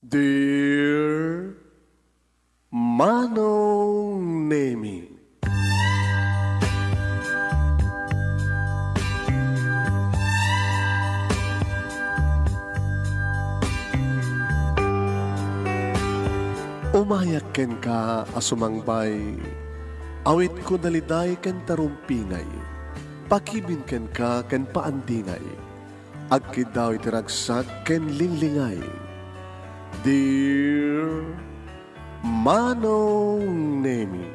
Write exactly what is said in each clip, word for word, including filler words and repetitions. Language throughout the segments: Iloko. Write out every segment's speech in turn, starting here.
Dear Manong Nemi. Umayak kenka a sumangbay, awitko daliday ken tarumpingay, pakibin kenka ken paandingay. Agkiddaw iti ragsak ken linglingay. Dear Manong Nemi,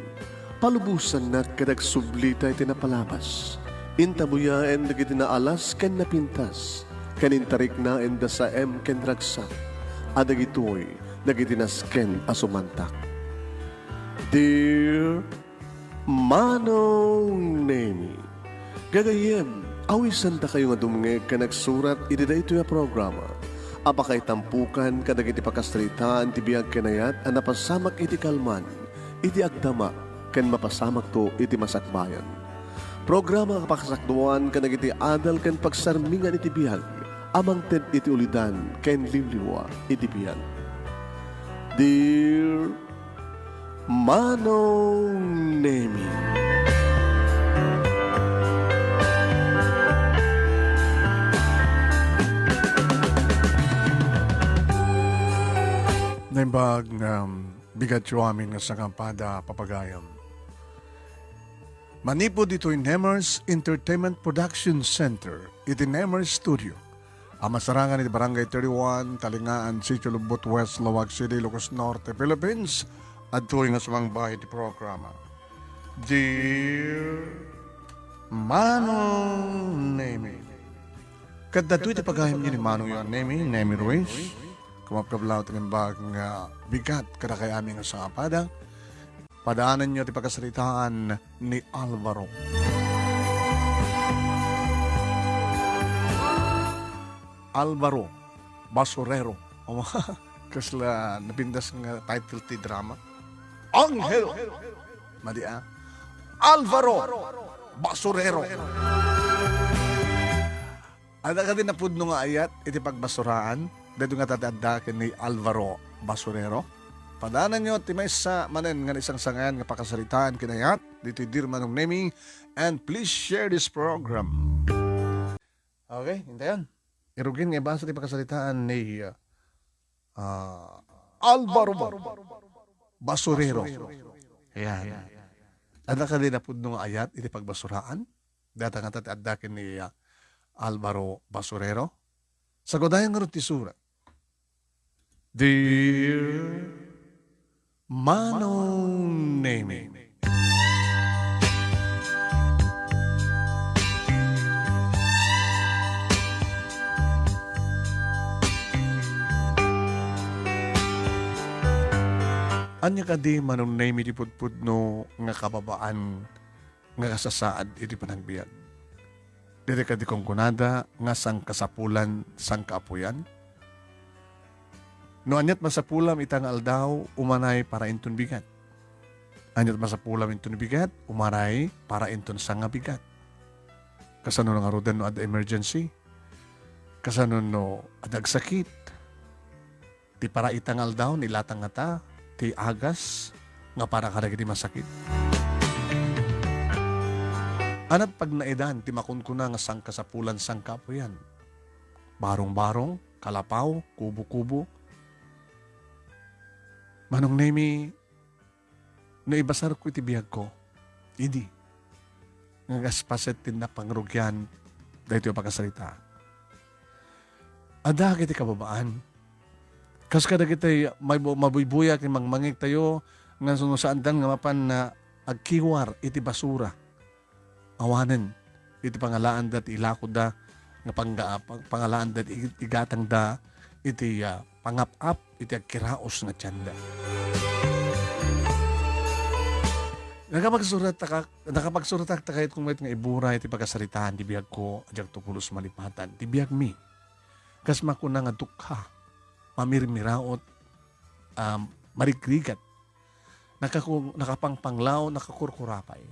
palubosannak ket agsublita iti napalabas. Intabuyaen dagiti naalas ken napintas, ken intariknaenda saem ken ragsak, a dagitoy dagiti nasken a sumantak. Dear Manong Nemi. Gagayyem, awisandakayo nga dumngeg ken agsurat iti daytoy a programa a pakaitampokan kadagiti pakasaritaan ti biag ken ayat a napasamak iti kalman, iti agdama, ken mapasamakto iti masakbayan. Programa a pakasakduan kadagiti adal ken pagsarmingan iti biag a mangted iti ulidan ken liwliwa iti biag. Dear Manong Nemi. Naimbag nga, um, bigatyo amin nga sangapada, papagayam. Manipud ditoy Nemers Entertainment Production Center, iti Nemers Studio, a masarangan iti Barangay thirty-one, Talingaan, Sitio Lubbot West, Laoag City, Ilocos Norte, Philippines, adtoy nga sumangbay iti programa. Dear Manong Nemi. Ket daytoy ti pagayamyo ni Manongyo a Nemi, Nemi Ruiz. Kumapkablaw ti naimbag nga bigat kadakay amin nga sangapada. Padaananyo ti pakasaritaan ni Alvaro. Alvaro Basurero. O, kasla napintas nga title ti drama. Anghel! Madi a. Alvaro Basurero. Adda kadi napudno nga ayat iti pagbasuraan? Daytoy nga adda ken ni Alvaro Basurero. Padaananyo ti maysa manen nga naisangsangayan nga pakasaritaan ken ayat ditoy Dear Manong Nemi, and please share this program. Okay, intayon. Irugin nga ibasa ti pakasaritaan ni, uh, ah, Alvaro Basurero. Ayan. Adda kadi napudno nga ayat iti pagbasuraan? Dayta ngata ti adda ken ni, ah, Alvaro Basurero. Sagudayan ngarud ti surat. Dear Manong Nemi. Ania kadi, Manong Nemi, ti pudpudno nga kababaan nga kasasaad iti panagbiag? Dayta kadi kunkunada nga sangkasapulan, sangkaapuyan? No aniat masapulam ita nga aldaw, umanay para inton bigat. Aniat masapulam inton bigat, umanay para inton sangabigat. Kasano ngaruden no adda emergency? Kasano no adda agsakit? Ti para ita nga aldaw, nailatang ngata ti agas nga para kadagiti masakit. Aniat pagnaedan ti makunkuna nga sangkasapulan, sangkaapuyan? Barong-barong, kalapaw, kubo-kubo. Manong Nemi, no ibasarko iti biagko, idi nga gaspaset ti napangrugian daytoy a pakasarita. Adda dagiti kababaan. Kas kadagiti may bu-, mabuybuya ken mangmangegtayo nga no saandan nga mapan nga agkiwar iti basura. Awanen iti pangalaanda ti ilakoda nga pangga-, pang-, pangalaanda ti ig-, igatangda iti, ah, pangap-ap iti agkiraos nga tienda. Nakapagsurat ta ka-, nakapagsuratak ta kayat kung mayat nga ibura iti pakasaritaan ti biagko, a diakto pulos malipatan ti biagmi. Kas makuna nga dukha, mamirmiraot, um, marigrigat, nakaku-, nakapangpanglaw, nakakurkurapay.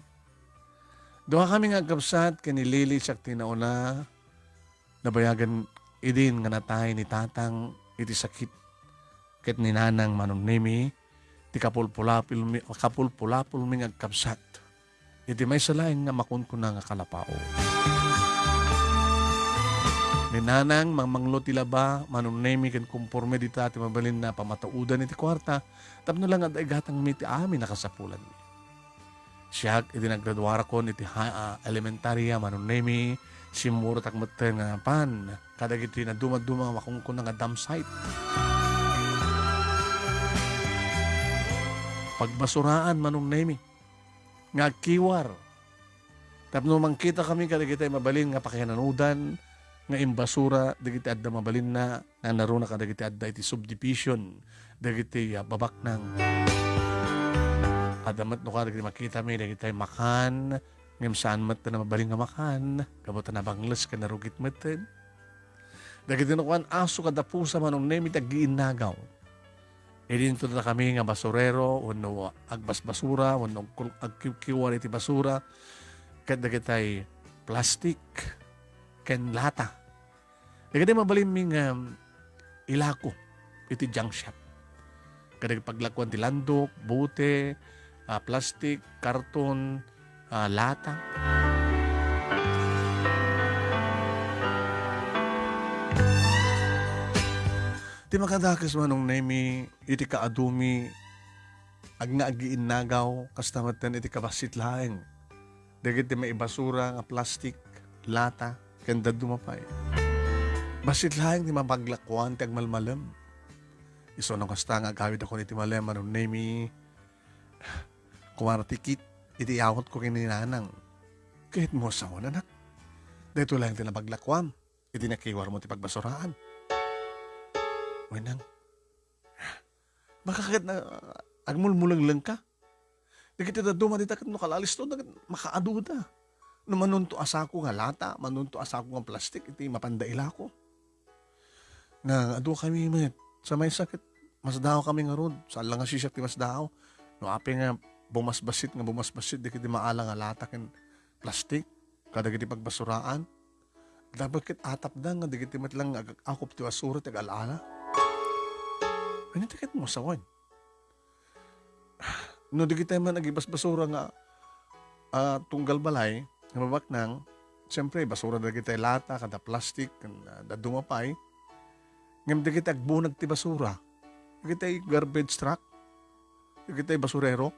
Duakami nga agkabsat ken ni Lily siak ti nauna, nabayagen idin nga natay ni Tatang iti sakit. ket ni Nanang Manong Nemi ti kapulpulapulmi, kapulpulapulmi nga agkabsat iti maysa laeng nga makunkuna nga kalapao. Ni Nanang, mangmanglo ti laba, Manong Nemi, ken kumporme dita ti mabalinna a pamataudan iti kuarta tapno la nga daigatangmi ti amin a kasapulanmi. Siak, idi naggraduarakon iti ha-, ah, elementarya, Manong Nemi, simmurotak metten nga pan kadagiti nadumaduma a makunkuna nga dump site. Pagbasuraan, Manong Nemi, nga agkiwar. Tapno mangkitakami kadagiti mabalin nga pakinanudan nga imbasura dagiti adda mabalinna, nanaruna kadagiti adda iti subdivision dagiti, ah, Babaknang. Adda met no kadagiti makitami dagiti makan, ngem saan met ta mabalin nga makan, gapu ta nabangles ken narugit metten. Dagiti nakuan aso kada pusa, Manong Nemi, ti aggiinnagaw. Idinto dakami nga basurero wenno agbasbasura wenno agkul-, agkiwkiwar iti basura ket dagitay plastik ken lata. Dagiti mabalinmi nga ilako iti junk shop. Kadagiti paglakuan ti landok, bote, ah, plastik, karton, ah, lata. Ti makadakes, Manong Nemi, iti kaadumi, agna aggiinnagaw, kasta metten iti kabassit laeng dagiti maibasura nga plastik, lata, ken dadduma pay. Bassit laeng ti mapaglakuan ti agmalmalem. Isu no kasta nga agawidakon iti malem, Manong Nemi, kumara ti kit iti iyawatko ken ni Nanang. Ket mo saon, anak? Daytoy laeng ti napaglakuam iti nakiwarmo ti pagbasuraan. Wenang, baka ket na, agmulmulenglengka? Dagiti dadduma dita ket no kalalisto, ket makaaduda. No manunto a sako nga lata, manunto a sako nga plastik, iti mapanda ilako. Nga adu kami met. Sa maysa ket, masdaaw kami ngarud. Saan la nga siak ti masdaaw. No apay nga bumasbasit nga bumasbasit, dagiti maala nga lata ken plastik, kadagiti pagbasuraan. Dapat ket atapda nga dagiti met lang nga ag-akop ti basura ti ag-al-ala. Ania ti ket mo sawen? No dagitay man agibasbasura nga, ah, tunggal balay nga mabaknang, siyempre, basura dagitay lata, kada plastik, ken, ah, dadduma pay. Ngem dagiti agbunag ti basura, dagitay garbage truck, dagitay basurero,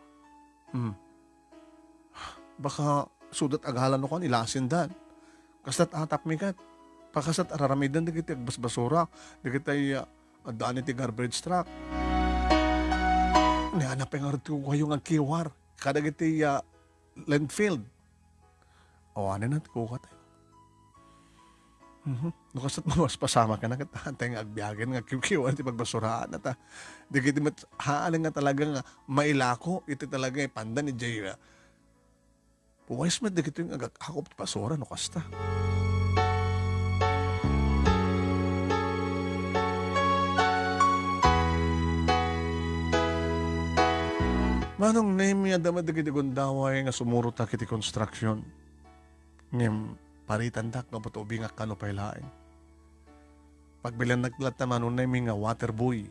hmm, baka sudat agalan no kan ilasin dan. Kastat atapmi ket, pakastat araramiden dagiti agbasbasura, dagitay, ah, addaan iti garbage truck. Ni ana pay ngarud ti kukuayo nga agkiwar kadagiti, ah, landfill. Awanen ti kukatayo. Mhm. No kastat mamaspasamak ken ket antay nga agbiagen nga kiwkiwan ti pagbasuraan ta. Dagiti met haan nga talaga nga mailako iti talaga nga ipandan idiay, ah, Wise met dagitoy nga agak-akop ti basura no kasta. Manong Nemi, adda met dagiti gundaway nga sumurotak iti construction. Ngem paritandak gapu ta ubingak kano pay laeng. Pagbilennak latta, Manong Nemi, nga water boy.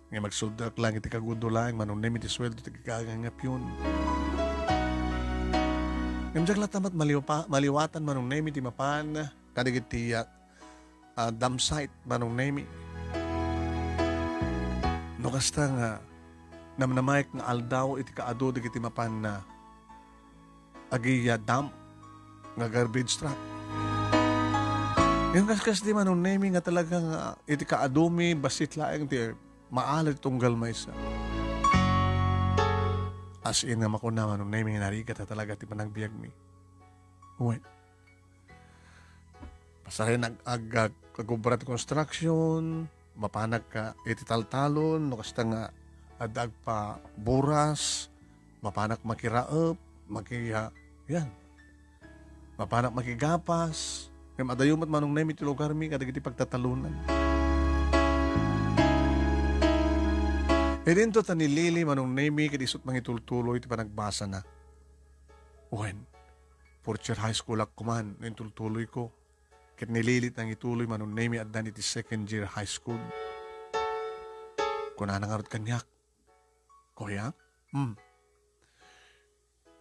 Nga magsuddak lang iti kagudo laeng, Manong Nemi, ti sueldo ti gagangay nga pion. Ngem diak latta met maliwpa-, maliwatan, Manong Nemi, ti mapan kadagiti, ah, ah, dump site, Manong Nemi. No kasta nga namnamaek nga aldaw iti kaadu dagiti mapan na agi a dump nga garbage truck. Ngem kaskas di, Manong Nemi, nga talaga nga iti kaadumi, bassit laeng ti maala ti tunggal maysa. As in nga makuna, Manong Nemi, nga narigat a talaga ti panagbiagmi. Wen, pasarin ag-, ag-, ag-, agubra ti construction, mapanak ka iti taltalon, no kasta nga adda agpaburas, mapanak makiraep, maki-, ah, yan. Mapanak makigapas, ngem adayo met, Manong Nemi, ti lugarmi kadagiti pagtatalonan. Idinto ta ni Lily, Manong Nemi, ket isut' mangitultuloy ti panagbasana. Wen, fourth year high school ak kuman no intultuloyko. Ket ni Lily ti nangituloy, Manong Nemi, addan iti second year high school. Kunana ngarud kaniak, "Kuya, hmm,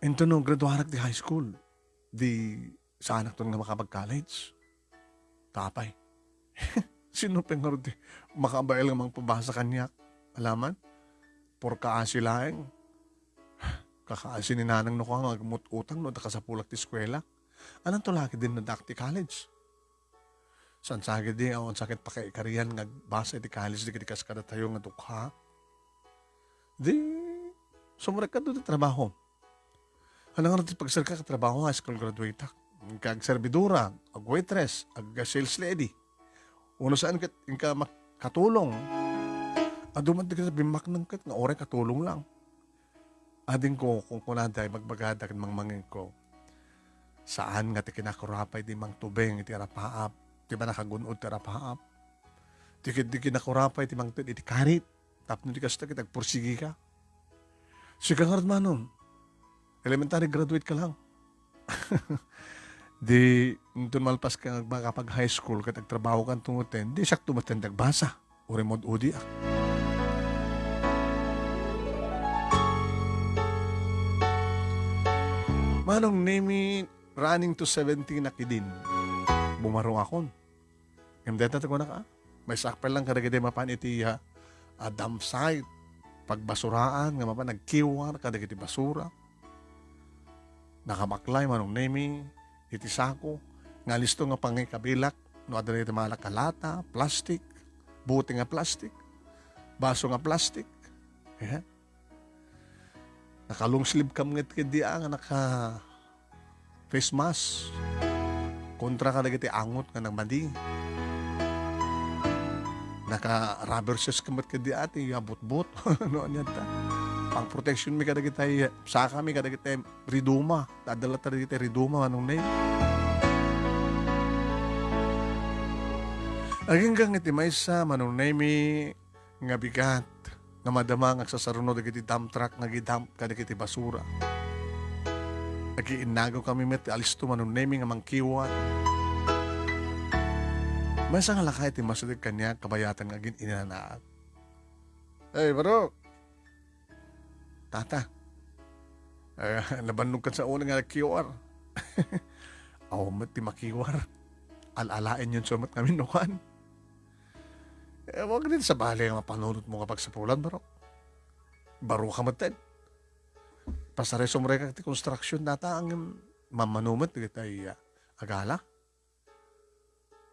inton no graduarak ti high school, di saanakton nga makapag-college?" Ta apay. Sino pay ngarud ti makabael nga mangpabasa kaniak? Alaman? Porkaasi laeng. Kakaasi ni nanang no kua nga agmut-utang no adda kasapulak ti eskuela. Ananto la ketdin no addaak ti college? Saan sa ketdi, awan sa ket pakaikarian nga agbasa iti college dagiti kas kadatayo nga dukha. Di, sumrekka ti trabaho. Ania ngarud ti pagserka ket trabaho, high school graduate-ak. Inka agserbidora, agwaitress, ag-sales lady. Wenno saan ket inka mak-, katulong. Adu met dagiti bimmaknang ket nga uray katulong lang. Adingko, kunkunada, ibagbagada ken mangmangengko, saan nga ti kinakurapay ti mangtubeng iti arapaap, ti mannakagun-od ti arapaap. Ti, ti kinakurapay ti mangted iti karit. Tapno di kasta ket agpursigika. Sika ngarud, Manong, elementary graduate ka lang. Di, inton malpas ka nga makapag-high school ket agtrabaho ka tungod ten, di siak tumeten ti agbasa. Uray mo ad-udiak. Manong Nemi, running to seventeen a ketdin. Bumaruakon. Ngem dayta ti kunak, ah, maysaak pay lang kadagiti mapan iti, ah, ah, dump site, pagbasuraan nga mapan nagkiwar kadagiti basura. Nakabaklay, Manong Nemi, iti sako nga alisto nga pangikabilak no adda dagiti malak a lata, plastik, bote nga plastik, baso nga plastik. Eh? Naka-long sleeve kam ngarud ketdi a nga naka-face mask. Kontra kadagiti angot nga nagmadi. Naka-rubber shoes kam met ketdi a ti abutbot. No, ania ta? Pang-protection mi kadagiti, saka mi kadagiti riduma. Adda latta dagiti riduma, Manong Nemi. Agingga iti maysa, Manong Nemi, nga bigat nga madama nga agsasaruno dagiti dump truck nga agidump kadagiti basura. Agiinnagaw kami met ti alisto, Manong Nemi, nga mangkiwar. Maysa nga lakay ti masideg kaniak kabayatan nga agin-inanaak. "Hey, barok! Tata, eh, nabannog kan sa una nga nagkiwar." "Awan met ti makiwar. Al-alaen yon sa met ngamin no kan." Eh, awan ket sabali nga mapanunot mo nga pagsapulan, barok. Baro ka met ten. Pasarek, sumrekka ti construction data, ngem mammano met dagiti, ah, agala.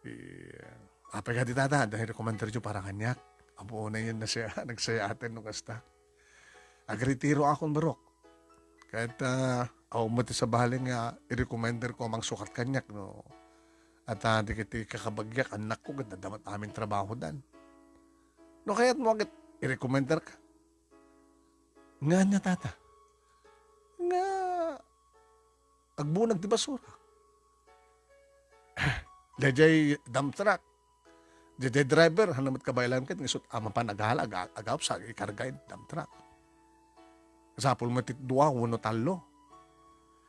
Eh, apay kadi, tata, adda recommender yo para kaniak. Apo, na yun, nasaya-, nagsayaatan no kasta. Agretiroakon, barok. Ket, ah, awan met ti sabali nga i-recommender ko a mangsukat kaniak, no. Ata, dagiti kakabagiak, annakko, ket adda met amin trabahodan. No kayat mo, ket i-recommender ka. Nga ania, tata? Nga agbunag ti basura. Daydiay dump truck. Daydiay driver, haan met kabaelan ket nga isut' a mapan agala, aga-, agawsa, ikarga iti dump truck. Sapul met ti dua wenno tallo.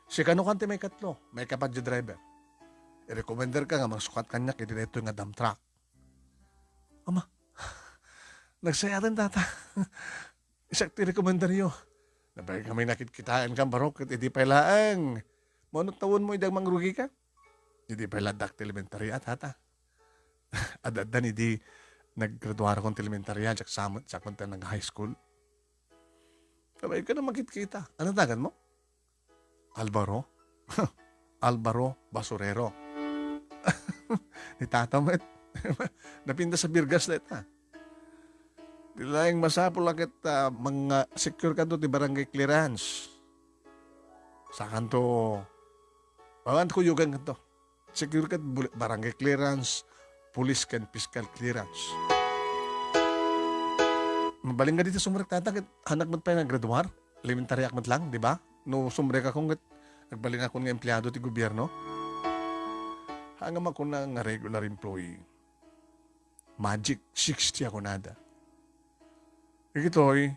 Sikano kan ti maikatlo, maikapat diay driver. I-recommender ka nga mangsukat kaniak iti daytoy nga dump truck. Ama, nagsayaten, tata. Isak ti recommender yo. Nabay kami nakitkitaen kan barok, ket idi pay laeng, mano tawen mo idi agmangrugi ka? Idi pay la addak ti elementarya, tata. Ad-addan idi naggraduarakon ti elementarya, diak sa met, diak met nag-high school. Nabay ka na makitkita. Ano tagan mo? Alvaro? Alvaro Basurero. Ni tata met. Napintas a Birgas dayta. Ti laeng masapul a ket, ah, mga secure kanto ti barangay clearance. Sakanto, awan kuyogan kanto. Secure ket bul-, barangay clearance, police ken fiscal clearance. Mabalin nga dita sumrek, tata, ket haanak met pay nga graduar. Elementaryak met lang, di ba? No sumrekakon ket agbalinakon nga empleado ti gobierno. Haan nga makuna nga regular employee. Magic sixty a kunada. Dagitoy,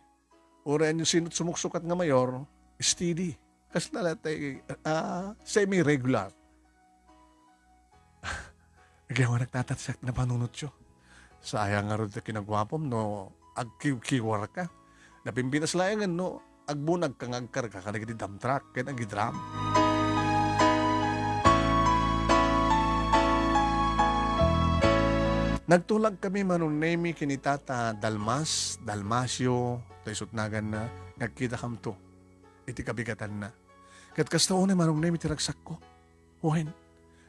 uray no sino't sumuksukat nga mayor, steady. Kasla la tay, ah, semi-regular. Agayawanak, tata, ti siak ti napanunotyo. Sayang ngarud ti kinaguapom no agkiwkiwarka. Napimpitas laengen no agbunagka nga agkarga kadagiti dump truck ken agidrum. Nagtulagkami, Manong Nemi, ken ni Tata Dalmas, Dalmasio, ta isut' naganna, nga agkitakamto iti kabigatanna. Ket kasta unay, Manong Nemi, ti ragsakko. Wen,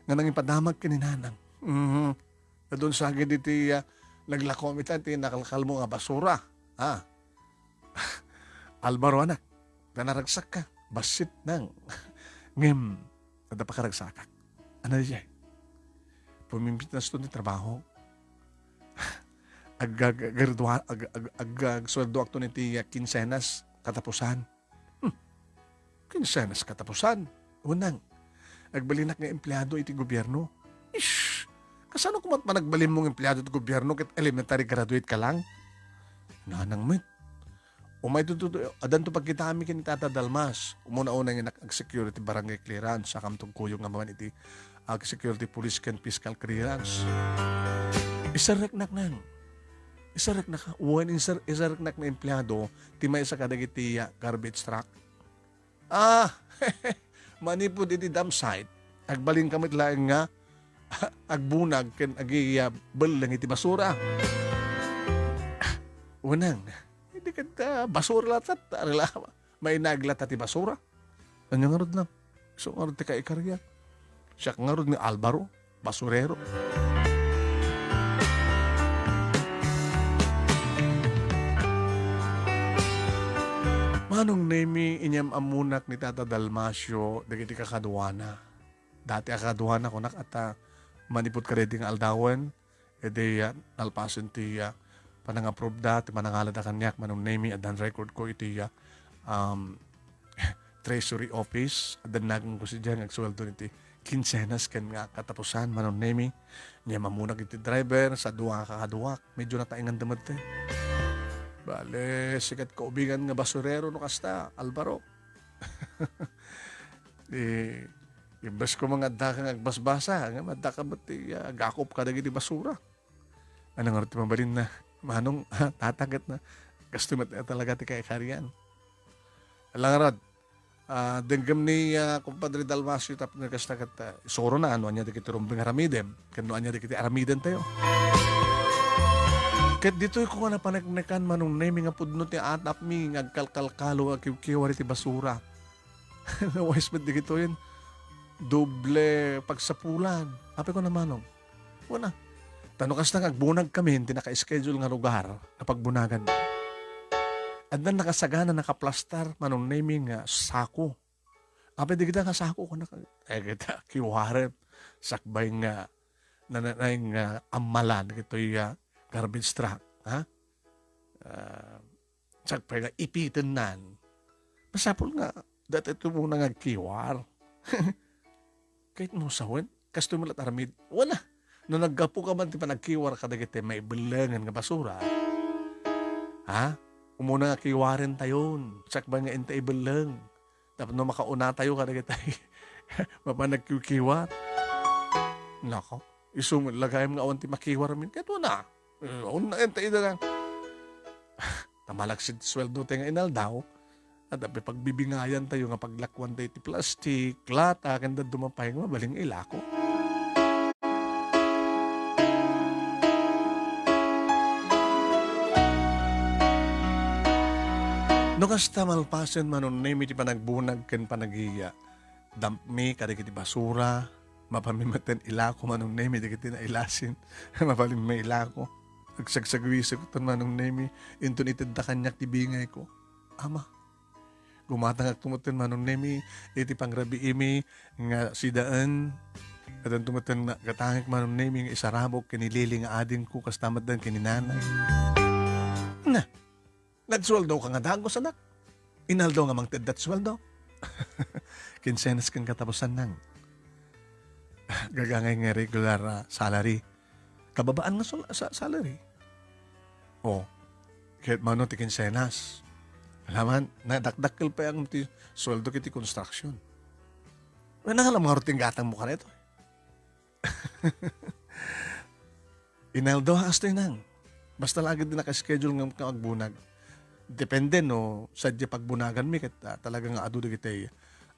nga nangipadamag ken ni Nanang. Mhm. Adun sa gid iti, ah, naglakom ita ti nakalkalmo nga basura. Ah. Alvaro, anak, ta naragsakka. Bassit, Nang. Ngem, adda pakaragsakak. Ano diay? Pumimpitnaston ti trabaho. Ag-, ag-, agardua-, ag-, ag-, ag-, agsueldoakton iti, ah, kinsenas, katapusan. Hmm. Kinsenas katapusan. Wen, Nang, agbalinak nga empleado iti gobierno. Ish! Kasano koma ti panagbalinmo nga empleado iti gobierno ket elementary graduate ka lang? Nanang met. Umay to, to, to, addanto pagkitaami ken ni Tata Dalmas. Umuna-una nga nak-, ag-security barangay clearance, sakamto kuyog nga mapan iti ag-security police ken fiscal clearance. Iserreknak, Nang. Iserreknak, wen, iser-, iserreknak nga empleado ti maysa kadagiti, ah, garbage truck. Ah, manipud iti dump site, agbalinka met laeng nga agbunag ken agi-, ah, belleng iti basura. Wen, Nang, idi ket, ah, basura latta, rela-, mainag latta ti basura. Ania ngarud, Nang? Isu ngarud ti kaikarian. Siak ngarud ni Alvaro, basurero. Manong Nemi, inyam-ammonak ni Tata Dalmasio dagiti kakaduana. Dati a kakaduana, kunak, ata manipud kadaydi nga aldawen, idi, ah, nalpasen ti, ah, panang-approve da, ti panangalada kaniak, Manong Nemi, addan record ko iti, ah, um, Treasury Office, addan naganko sadiay nga agsueldo iti kinsenas ken nga katapusan, Manong Nemi. Inyam-ammonak iti driver, sa dua nga kakaduak, medyo nataengan da met. Bale, sikat kaubingan nga basurero no kasta, Alvaro. Di, imbes ko nga addaka nga agbasbasa, nga addaka met ti, ah, agakop kadagiti basura. Ania ngarud ti mabalinna, Manong, ah, Tata, ket na, kastoy met talaga ti kaikarian. Ala ngarud, ah, denggem ni, ah, Kumpadre Dalmasio tapno kasta ket, ah, isurona no ania dagiti rumbeng aramidem, ken no ania dagiti aramidentayo. Ket ditoy ko nga napaneknekan, Manong Nemi, nga pudno ti atapmi nga agkalkalkalo a kiwkiwar iti basura. Nawayes met dagitoyen. Doble pagsapulan. Apay ko na, Manong? Kuna. Ta no kasta nga agbunagkami iti naka-schedule nga lugar nga pagbunagan. Addan nakasagana, nakaplastar, Manong Nemi, nga sako. Apay dagita nga sako, kuna ka, eh, kita, kiwaren. Sakbay nga, nananay nga ammalan, kitoy, ah, garbage truck, ha? Ah, Sakbay nga ipitennan. Masapul nga daytoy umuna nga agkiwar. Ket no sawen, kastoy met la ti aramid. Wala. No naggapu ka man ti panagkiwar kadagiti maibellengen nga basura, ha? Umuna nga kiwarentayon, sakbay nga inta ibelleng. Tapno makaunatayo kadagiti mapan nagkiwkiwar. Nako, isu met la gayam nga awan ti makiwar amin. Ket wala. Eh, awan na, enta ida lang. Ta malaksid sueldo tayo nga inaldaw, at api pagbibingayan tayo nga paglakuan tayo ti plastik, lata, ken dadduma pay nga mabalin nga ilako. No kasta, malpasen, Manong Nemi, ti panagbunag ken panagiya, dampmi kadagiti basura, mapanmi metten ilako, Manong Nemi, dagiti nailasin. Mapanmi ilako. Agsagsagwisek ton, Manong Nemi, inton itedda kaniak ti bingayko. Ama, gumatangakto metten, Manong Nemi, iti pangrabiimi nga sidaen. Addanto metten gatangek, Manong Nemi, nga isarabok ken ni Lily nga adingko, kasta metten ken ni Nanay. Na, nagsueldo ka nga dagus, anak? Inaldaw nga mangted dat sueldo? Kinsenas ken katapusan, Nang. Gagangay nga regular a salary. Kababaan nga sul-, sa-, salary. Oh, ket mano ti kinsenas? Alaman, nadakdakkel pay ang ti sueldo kiti construction. Nangalam nga ruting gatang mo kanito. Inaldaw a kastoy, Nang. Basta la ketdi naka-schedule nga, nga agbunag. Depende no, sadja pagbunaganmi ket, ah, talaga nga adu dagiti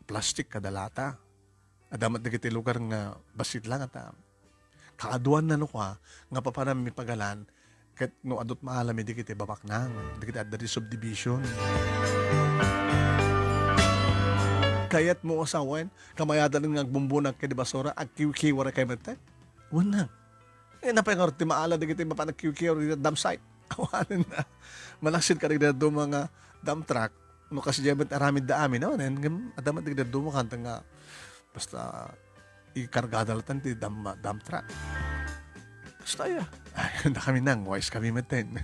plastik kada lata. Adda met dagiti lugar nga bassit la ngata. Kaaduanna no kua, nga papananmi pagalan, ket no adut maalam dagiti babaknang, dagiti adda di subdivision. Kayatmo a sawen, kamayatan nga agbumbunag kadi basura, agkiwkiwar kay metten? Wen na. Eh, napay nga ti maala dagiti mapanagkiwkiwar iti dump site. Awanen na. Malaksid ka dagiti dadduma nga dump truck. No, kasdiay met aramid da amin, awanen, ngem adda met dagiti dadduma kanta nga basta ikargada latta ti dump, dump truck. Basta ya. Ay, da kami nang, wise kami metten.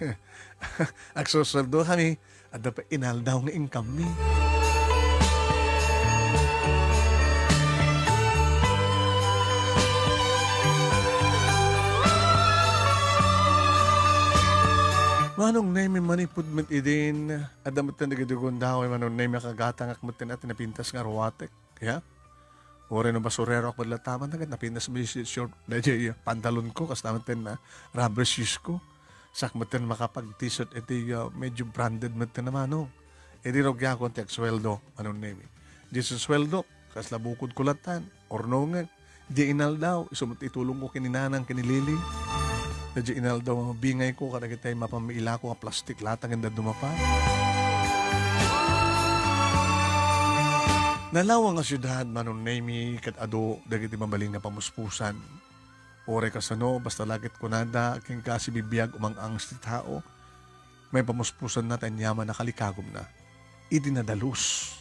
Agsusueldo kami. Adda pay inaldaw nga income-mi. Manong Nemi, manipud met idin, adda metten dagiti gundaway, Manong Nemi, a kagatangak metten a ti napintas nga ruatek. Ya? Uray no basureroak met latta man, ket napintas met ti short, daydiay, pantalonko, kasta metten a rubber shoesko. Siak metten makapag-t-shirt iti, ah, medyo branded metten a mano. Idi rugiakon ti agsueldo, Manong Nemi. Di susueldo, kasla bukodko lattan, urnongek. Di inaldaw, isu met itulongko ken ni nanang ken ni Lily. Di inaldaw, mabingayko kadagiti mapan mailako nga plastik lata ken dadduma pay. Nalawa nga siudad, Manong Nemi, ket adu dagiti mabalin nga pamuspusan. Uray kasano, basta la ket kunada, kenka sibibiag umang-angs ti tao, maipamuspusanna ta aniaman a kalikagumna iti nadalus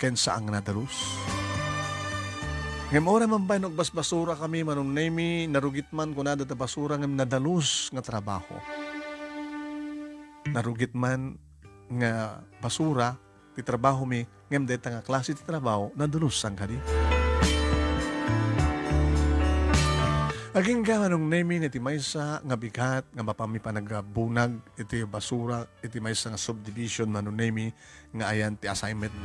ken saan nga nadalus. Ngem uray man pay no agbasbasura kami, Manong Nemi, narugit man kunada ta basura ngem nadalus nga trabaho. Narugit man nga basura ti trabahomi, ngem dayta nga klase ti trabaho, nadulusan kadi. Agingga, Manong Nemi, iti maysa nga bigat nga mapanmi panagbunag iti basura iti maysa nga subdivision, Manong Nemi, nga ayan ti assignment.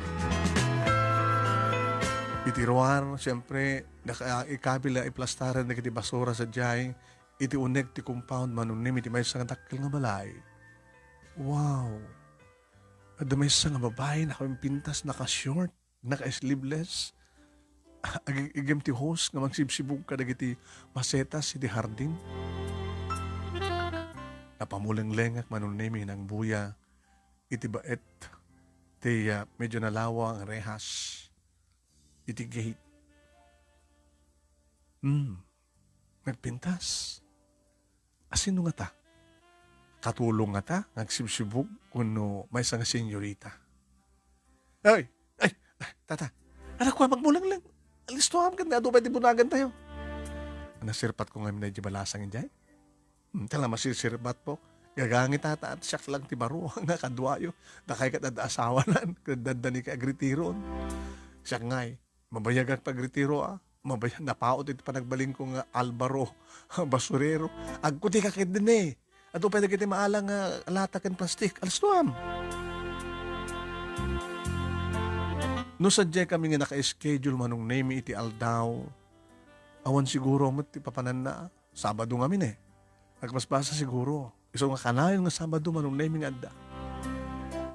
Iti ruar, siyempre, naka-, ikabil a iplastaran dagiti basura sadiay iti unek ti compound, Manong Nemi, iti maysa nga dakkel nga balay. Wow! Adda maysa nga babai, nakapimpintas, naka-short, naka-sleeveless. Agig-igem ti hose nga mangsibsibug kadagiti masetas iti hardin. Napamulenglengak, Manong Nemi, nangbuya iti baet ti, ah, medyo nalawa nga rehas iti gate. Hmm. Nagpintas. Asino ngata? Katulong ngata nga agsibsibug wenno maysa nga senyorita? Ay! Ay! Ay, tata! Anak ko, magmulengleng. Alistoam ket nga adu pay ti bunagantayo. Nasirpat ko ngamin daydi balasang idiay. Hmm, tala, masirsirpat po. Gagangit tata, at siak lang ti baro nga kaduayo. Dakay ket adda asawanan, ket adda ni kaagritirun. Siak ngay, mabayagak pagritiro, a. Mabaya-, napaut iti panagbalinko nga Alvaro, basurero. Agkuti ka ket dine. Adu pay dagiti maala nga lata ken plastik. Alistoam. No sadiay kami nga naka-schedule, Manong Nemi, iti aldaw, awan siguro met ti papananna. Sabado ngamin, eh. Agbasbasa siguro. Isu nga kanayon nga Sabado, Manong Nemi, nga adda.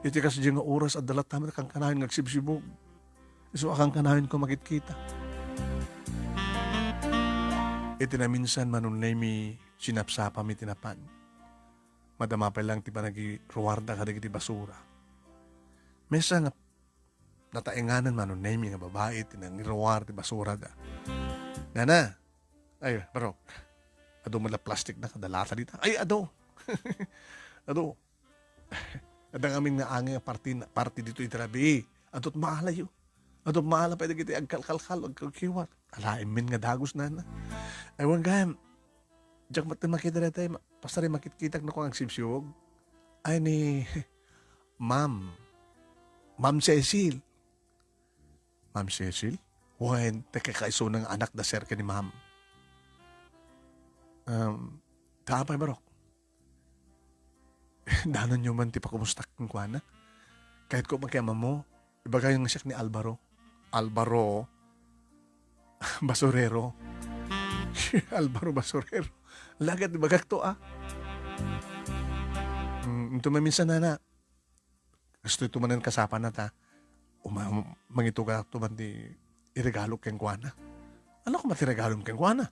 Iti kasdiay nga oras, adda latta met a kankanayon nga agsibsibug. Isu a kankanayonko makitkita. Iti naminsan, Manong Nemi, sinapsapami ti napan. Madama pay lang ti panagiruarda kadagiti basura. Maysa nga nataenganan, Manong Nemi, nga babai ti nangiruar ti basurada. Nana, ay, barok. Adu met la plastikna kada lata dita. Ay, adu. Adu. Adda ngamin nga angay a parti, parti ditoy iti rabii. Adu ti maalayo. Adu ti maala pay dagiti agkalkalkal, agkiwkiwar. Alaenmin nga dagus, nana. Ay, wen gayam. Diak met makita daytoy, ma-, basta rin makitkitak no kung agsibsibug. Ay, ni Ma'am. Ma'am Cecil. Ma'am Cecil? Wen, ti kakaisuna nga anak da sir ken ni Ma'am. Um, ta apay, barok? Danonyo man ti pakumustak kenkuana. Kayatko makiammo, ibagayo nga siak ni Alvaro. Alvaro, basurero. Alvaro basurero. Lagat ibagak to, ah. Inton maminsan, nana, kastoy to manen kasapana ta, uma-, mangitugato man ti iregalo kenkuana. Ania koma ti regalom kenkuana?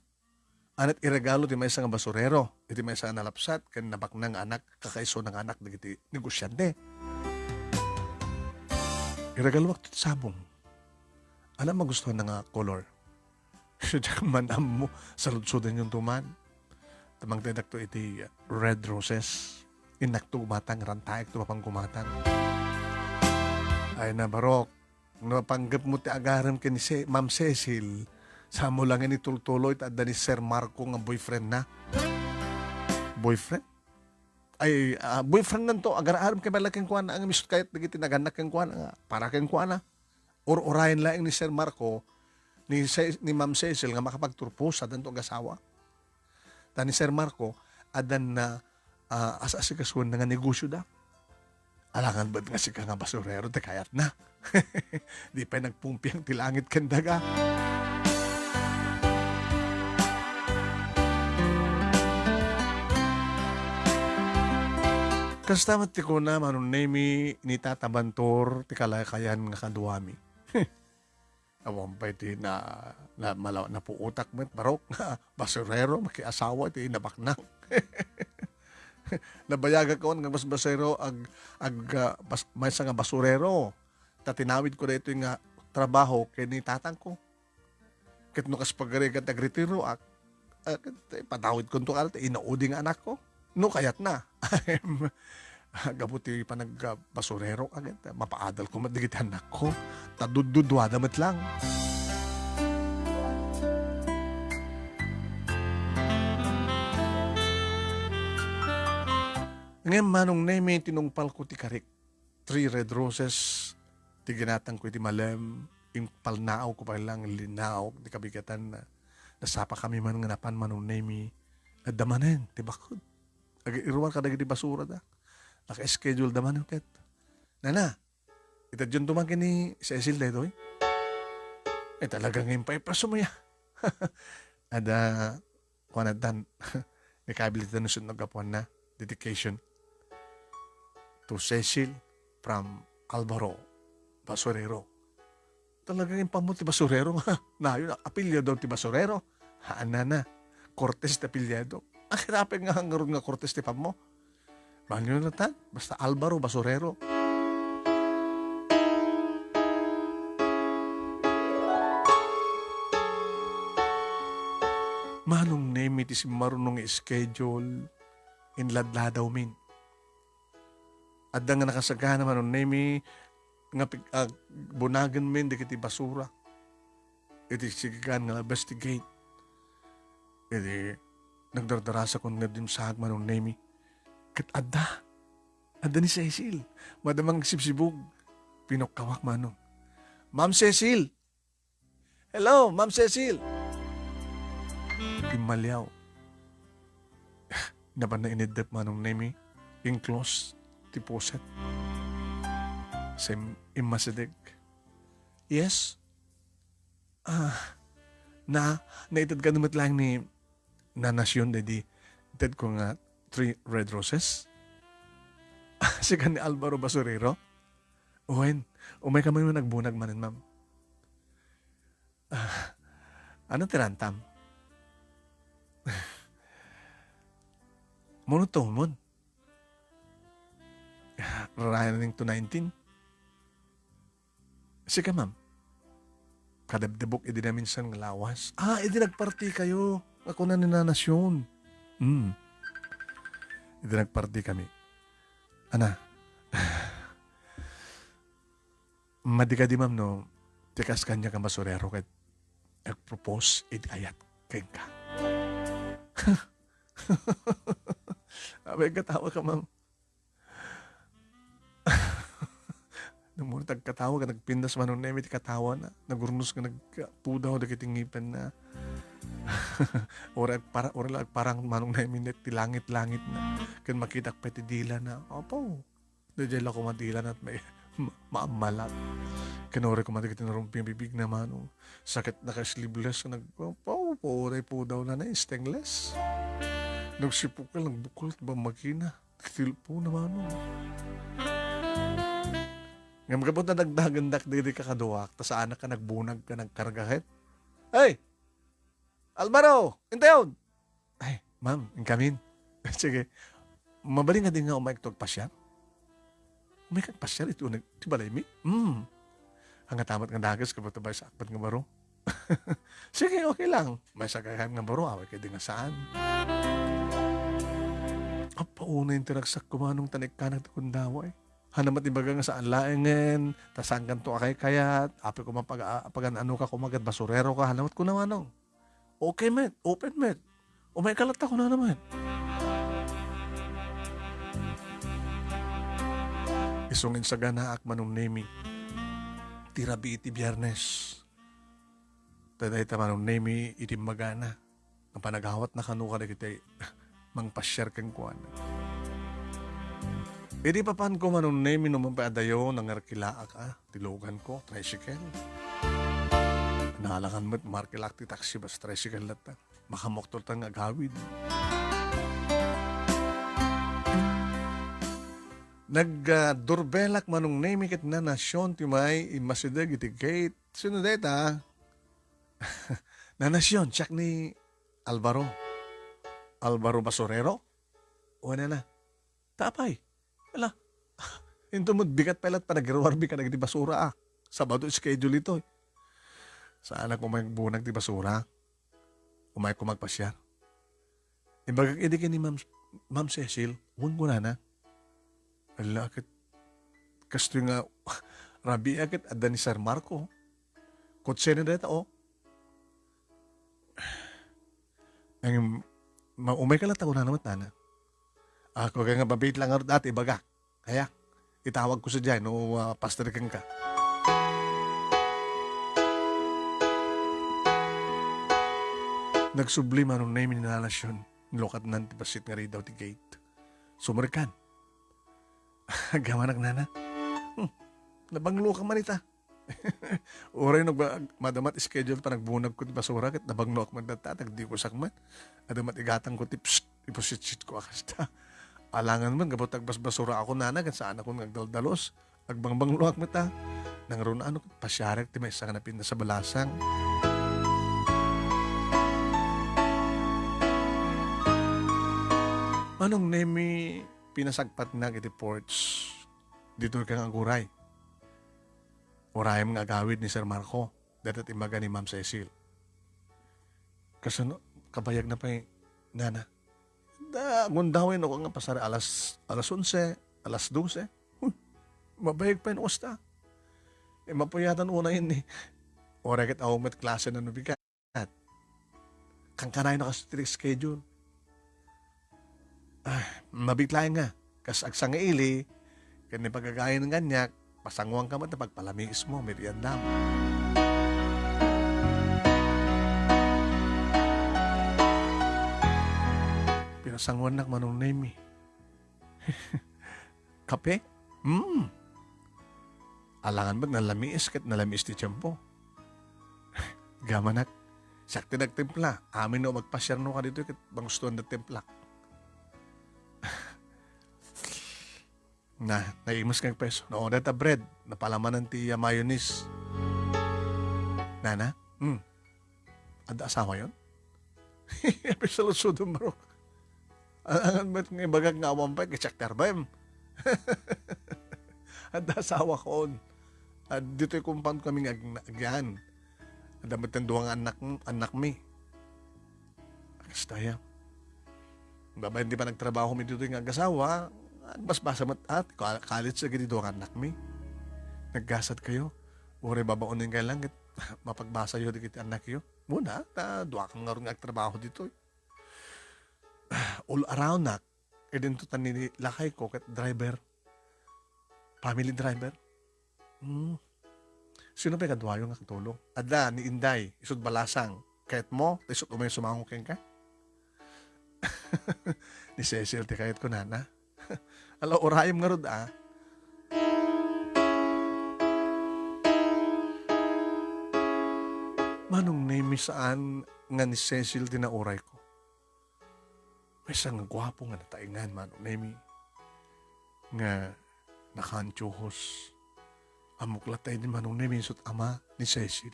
Ania ti iregalo ti maysa nga basurero, iti maysa nga nalapsat ken nabaknang nga anak, kakaisuna nga anak dagiti negosiante. Iregaloak ti sabong. Ania magustuhanna nga kolor? Diak man ammo, saludsodenyo man. Ta mangtedakto iti red roses. Innakto gumatang, rantaekto mapan gumatang. Ay na, barok. No panggepmo ti agarem ken ni Se-, Ma'am Cecil, saan mo la nga itultuloy ta adda ni Sir Marco nga boyfriendna. Boyfriend? Ay, ah, boyfriendnanto, agar-arem kami la kenkuana, nga isu kayat dagiti nagannak kenkuana, nga para kenkuana. Ur-urayen laeng ni Sir Marco, ni Ce-, ni Ma'am Cecil nga makapagturpos, addanto agasawa. Ta ni Sir Marco, addanna, ah, as-asikasuenna nga negosioda. Alangan met nga sika nga basurero ti kayatna. Di pay nagpungpiang ti langit ken daga. Kasta met ti kuna, Manong Nemi, ni Tata Bantor, ti kalakayan nga kaduami. Awan pay ti na, na, mala-, napuotak met, barok, nga basurero, makiasawa iti nabaknang. Nabayagak awan nga basbasero, ag-, ag-, ah, bas-, maysa nga basurero. Ta tinawidko daytoy nga trabaho ken ni tatangko. Ket no kas pagarigat, nagretiroak, ah, ket ipadawidkonto kadi ti inaudi nga anakko. No kayatna. Gapu ti panagbasurero, ah, ket mapaadalko met dagiti anakko. Ta dudduduada met lang. Ngem Manong Nemi, tinungpalko ti karik. Three red roses ti ginatangko iti malem, impalnaawko pay lang, linnaawko ti kabigatanna. Nasapakami man nga napan Manong Nemi, adda manen ti bakud. Ag-iruar kadagiti basurada. Naka-schedule da manen ket. Nana, itedyo man ken ni Cecil daytoy. Ay, talaga nga impaipaso mo ya. Ada, kuan, addan, ni kabil iti nusot no gapuanna, dedication to Cecil from Alvaro Basurero. Talaga nga impammok ti basurero nga nayon, apelyido ti basurero. Haan, nana. Cortez ti apelyido. Ang hirapin nga ngarud nga Cortez ti pammo. Manyo natan, basta Alvaro Basurero. Manong Nemi ti simmaruno nga schedule, inladladaw min. Adda nga nakasagana Manong Nemi nga pig-, ah, bunagen min dagiti basura. Iti sigigan nga investigate. Iti nagdardarasakon nga dimsaag Manong Nemi. Ket adda. Adda ni Cecil. Madamang agsibsibog. Pinukkawak, Manong. "Ma'am Cecil!" "Hello, Ma'am Cecil!" Timmaliaw. Napan na iniddep Manong Nemi. Inclose ti puset. Sim-, immasideg. "Yes?" "Ah, na, naited ka met laeng ni Nanasion daydi itedko nga three red roses?" "Sika ni Alvaro Basurero?" "Wen, umay kami man agbunag manen, ma'am." "Ah, ano ti rantam?" "Mano to, mon?" "Rarayan na ning two nineteen." "Sika, ma'am?" Kadebdebok idi naminsan nga lawas. "Ah, idi nagpartikayo," nga kuna ni Nanasion. "Hmm. Idi nagpartikami." "Ana, madi kadi, ma'am, no ti kas kaniak a basurero ket ag-propose iti ayat kenka?" Apay, agkatawa ka, ma'am. Namurot agkatawa ket nagpintas Manong Nemi ti katawana. Nagurnos nga nagpudaw dagiti ngipenna. Uray agpara-, uray la agparang Manong Nemi net ti langit-langitna. Ken makitak pay ti dilana. Apo, daydiay la koma dilana et may ma-, maammalat. Ken uray koma dagiti narumping bibigna, Manong. Sakit naka-sleeveless, nag-, apo, uray pudawna na, stainless. Nagsipukal, nagbukol ti bammakina. Cellphone na, Manong. Ngem gapu ta dagdagendak diri kakaduak, ta saanak a nagbunag ka, nagkarga ket, "Hey! Alvaro! Intayon!" "Ay, ma'am, inkamin." "Sige. Mabalin nga di nga umayka agpasiar?" "Umayka agpasiar iti uneg ti balaymi?" "Hmm." Ania ta met nga dakes, gapu ta maysa ak met nga baro. "Sige, okay lang. Maysa ka nga baro, awatka di nga saan." Appaunay ti ragsakko, Manong, ta naikkanak ti gundaway. Ania met ibaga nga saan laengen, ta saankanto a kaykayat, apay koma pag-, a-, pagan-ano ka koma ket basurero ka, ania met kuna, Manong? "Okay met, open met. Umayka latta," kunana met. Isu nga insaganaak, Manong Nemi, ti rabii ti Biernes. Ta dayta, Manong Nemi, idi immagana nga panagawatna kano kadagiti mangpasiar kenkuana. Idi papanko, Manong Nemi, no man pay adayo, nangarkilaak, a, ti luganko, tricycle. Nalangan met, markilaak ti taxi, basta tricycle latta. Makamoktor ta nga agawid. Nag, ah, doorbellak, Manong Nemi, ket Nana Sion ti umay immasideg iti gate. Sino dayta? "Nana Sion, siak ni Alvaro." "Alvaro Basurero?" "O, nana." "Ta apay?" "Ala, inton met bigat pay latta panagruarmi kadagiti basura, a. Sabado schedule ditoy. Saanak umayka agbunag ti basura. Umayka agpasiar." Imbagak idi ken ni Ma'am, Ma'am Cecil, "Wen," kunana. "Ala, ket kastoy nga rabii, ket adda ni Sir Marco. Kotsena dayta, o." Ngem, ma-, "Umayka latta," kunana met, nana. "Ako kay nga mabiit lang ngarud, a, ti ibagak. Kaya, itawagko sadiay no, a, paster kenka." Nagsubli, Manong Nemi, ni Nana Sion. Nilukatnan ti bassit nga ridaw ti gate. Sumrekkan. "Agyamanak, nana." "Hmm, nabangloak man ita. Uray no ba-, madama ti schedule panagbunagko ti basura ket nabangloak man dayta, nagdikusak man. Adda met igatangko ti psst, ipusit-sitko a kasta. Alangan met gapu ta agbasbasuraakon, nana, ket saanakon nga agdaldalos. Agbangbangloak met, a. Nangruna-ano ket pasiarek ti maysa nga napintas a balasang." Manong Nemi, pinasagpatnak iti porch. "Ditoyka nga aguray. Urayem nga agawid ni Sir Marco." Dayta ti imbaga ni Ma'am Cecil. "Kasano, kabayagna pay, nana?" "Da, gundaway no nga pasar alas, alas onse, alas dose. Huh, mabayag pay no kasta. E, mapuyatan unay ni. Uray ket awan met klase no bigat. Kankanayon a kas ti schedule." "Ah, mabiit laeng nga. Kas agsangaili, ken ni pagagayan nga aniak, pasanguanka met ta pagpalamiismo, meriendam." Pinasanguannak, Manong Nemi. Kape? Hmm. Alangan met nalamiis ket nalamiis ti tiempo. Gamanak, siak ti nagtimpla. Amin no agpasiarno kaditoy ket pangustoanda ti timplak. Na, naimus nga agpeso. No, dayta bread, napalamanan ti, ah, mayonnaise. Nana? Hmm. Adda asawayon? Apay saludsodem, bro. Alangan met nga ibagak nga awan pay, ket siak ti arbem. Adda asawakon. Ditoy compound kami nga ag-, agyan. Adda met dua nga annak-, annakmi. Kasta ya. Babaen ti panagtrabahom ditoy nga agasawa, agbasbasa met, a, ti ka-, college dagiti dua nga annakmi. Naggasatkayo. Uray babaonenkayo lang ket mapagbasayo dagiti annakyo. Muna, ta duakam ngarud nga agtrabaho ditoy. All around nak, idinto ta ni lakayko ket driver. Family driver. Hmm. Sino pay kaduayo nga katulong? Adda ni Inday, isut' balasang. Kayatmo, ta isut' umay sumango kenka? Ni Cecil ti kayatko, nana. Ala, urayem ngarud, a. Manong Nemi, saan nga ni Cecil ti naurayko. Maysa nga guapo nga nataengan, Manong Nemi. nga nakaantiuhos. Ammok latta idi Manong Nemi isu ti ama ni Cecil.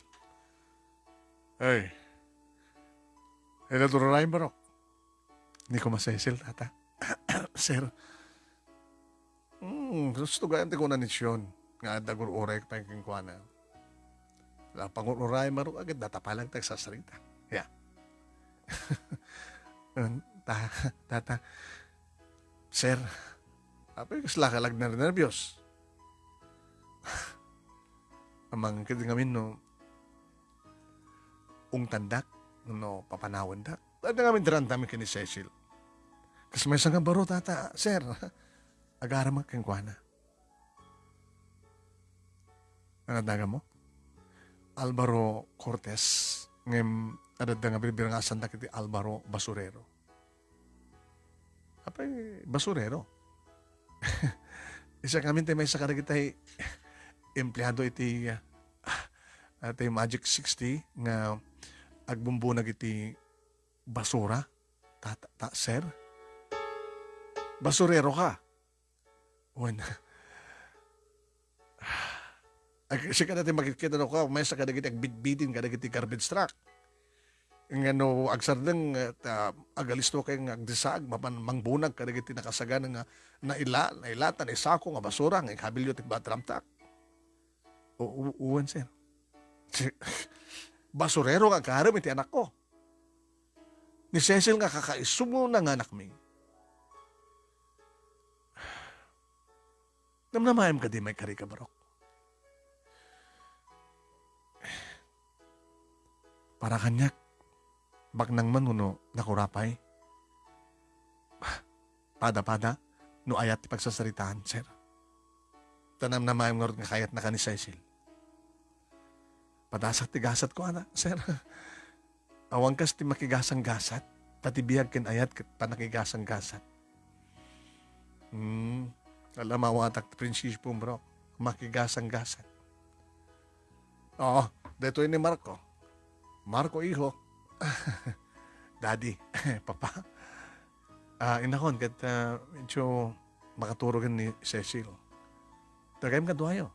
Ay, hello, Dora Ryan, barok. Ni kuma Cecil, tata. Sir, hmm, gusto gayam ti kuna ni Sion nga adda gur-uray pay kenkuana. La pangur-uray, barok, agad data pa lang tagsasarita. Ya. Ta-, tata, sir, apay kasla ka lag nernerbios? Amangan kadi ngamin no ungtandak, no papanawandak. Adda ngamin ti randam ken ni Cecil. Kas maysa nga baro, tata, sir, agaramak kenkuana. Ano adda gamo? Alvaro Cortez, ngem adda nga birbirangasandak iti Alvaro Basurero. Apay, basurero? Isu ngamin ti maysa kadagiti empleado iti, ah, iti Magic sixty nga agbumbunag iti basura. Ta, ta, ta, sir? Basurero ka? Wen. Ag-, sika dati makit-, kita no ka, maysa kadagiti agbitbitin kadagiti garbage truck. Nga no agsardeng, eh, ta, agalisto kay nga agdisaag, mapan mangbunag kadagiti nakasagana nga naila-, nailatan, isako nga basura nga ikabilyo ti batramtak. O, u-, uwan, sir. Si-, basurero nga agarem iti anakko. Ni Cecil nga kakaisuna nga anakmi. Namnamaem kadi, maikari ka, barok? Para kaniak, baknang man wenno nakurapay? Pada-pada, no ayat ti pagsasaritaan, sir. Ta namnamaem ngarud nga kayatnaka ni Cecil. Padasak ti gasatko, ana, sir. Awan kas ti makigasanggasat, ta ti biag ken ayat ket panakigasanggasat. Hmm, ala, mawatak ti prinsipom, bro. Makigasanggasat. Oo, daytoy ni Marco. Marco, iho. Daddy, papa. Ah, inakon, ket, ah, medyo makaturogen ni Cecil. Tagayem kaduayo.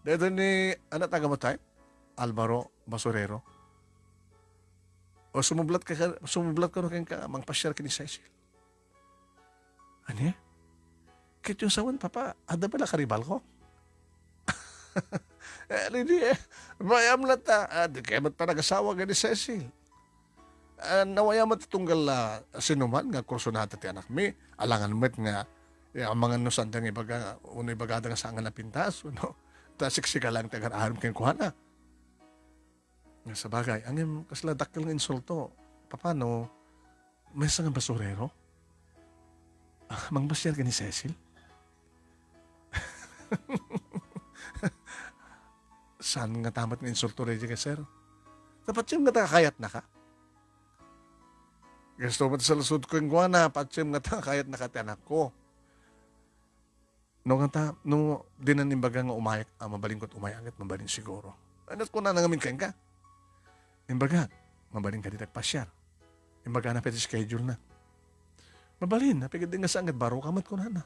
Daytoy ni, ano, taga mo tayo? Alvaro Basurero. O sumublat ka, sumublat ka no kenka, mangpasiar ken ni Cecil. Ania? Ket yung sawen, papa, adda pala karibal ko? Eh, di, eh. Mayam latta. Ah, di kayo met panagasawa ken ni Cecil. Ah, nawaya met ti tunggal, ah, sinuman nga kursunada ti anakmi. Alangan met nga, eh, amangan no saan da nga ibaga, uno ibagada nga saan nga napintas, uno. Ta siksika lang ti agar-aram kenkuana. Nga sabagay, ngem kasla dakkel nga insulto. Papano? Maysa nga basurero? Ah, mangpasiar ken ni Cecil? Saan nga tamat nga insulto daydi ka, sir? Ta patiem nga ta kayatnaka. Gasto met sa lusod ko inkuana, patiem nga ta kayatnaka ti anakko. No, kanta, no, dinan imbaga nga umayak, ah, mabalin ko't umayak, ket mabalin siguro. Ano, kunana ngamin kenka? Imbaga, mabalin ka dita agpasiar. Imbaga na pati schedule na. Mabalin, apay ket di nga saan ket baro ka met kunana.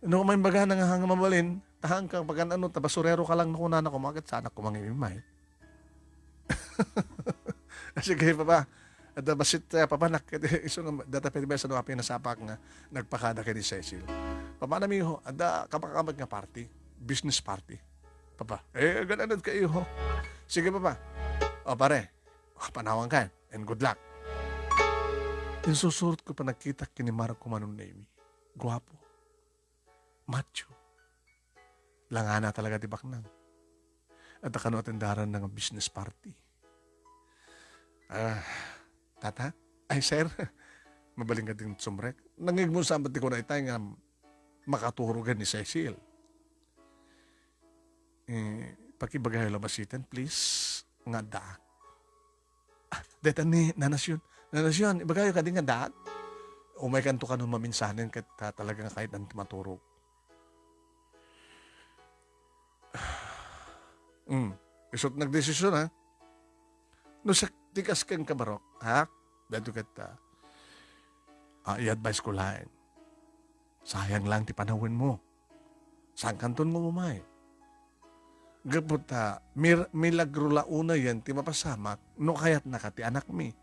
No, maimbaga na nga, nga mabalin, tahan ka, pagan ano, ta basurero ka lang no kunana, kumaket saan ak kumangimimay. Sige, papa. Adda bassit, eh, papanak, isu nga data pwede ba sa dua pinasapak nga nagpakada kay ni Cecil. Papa, namiho, adda kapakamat nga party, business party. Papa, eh, gananad kayo, ho. Sige, papa. O, pare, panawan ka, and good luck. Insusurot ko pa nagkita kini Marco Manong Nemi. Guapo. Macho. Langana talaga ti baknang. Adda kano atendaran nga business party. Ah, tata? Ay, sir. Mabalin ka din sumrek. Nangigmon sa ambat ti kuna itay nga makaturogan ni Cecil. Eh, pakibagay la basiten, please. Nga addaak. Ah, deta ni Nanasyon. Nanasyon, ibagayo kadi nga daat? Umay kanto kano maminsanen ket ta-, talaga nga kayatna ti maturog. Hmm. Isut nagdesisyon, ha? No sa tikas ken kabarok, ha? Dito ket, ah, ah, i-advise ko laeng. Sayang lang ti panawenmo. Saankanton nga umay. Gapu ta, mir-, milagro la unayen ti mapasamak no kayatnaka ti anakmi.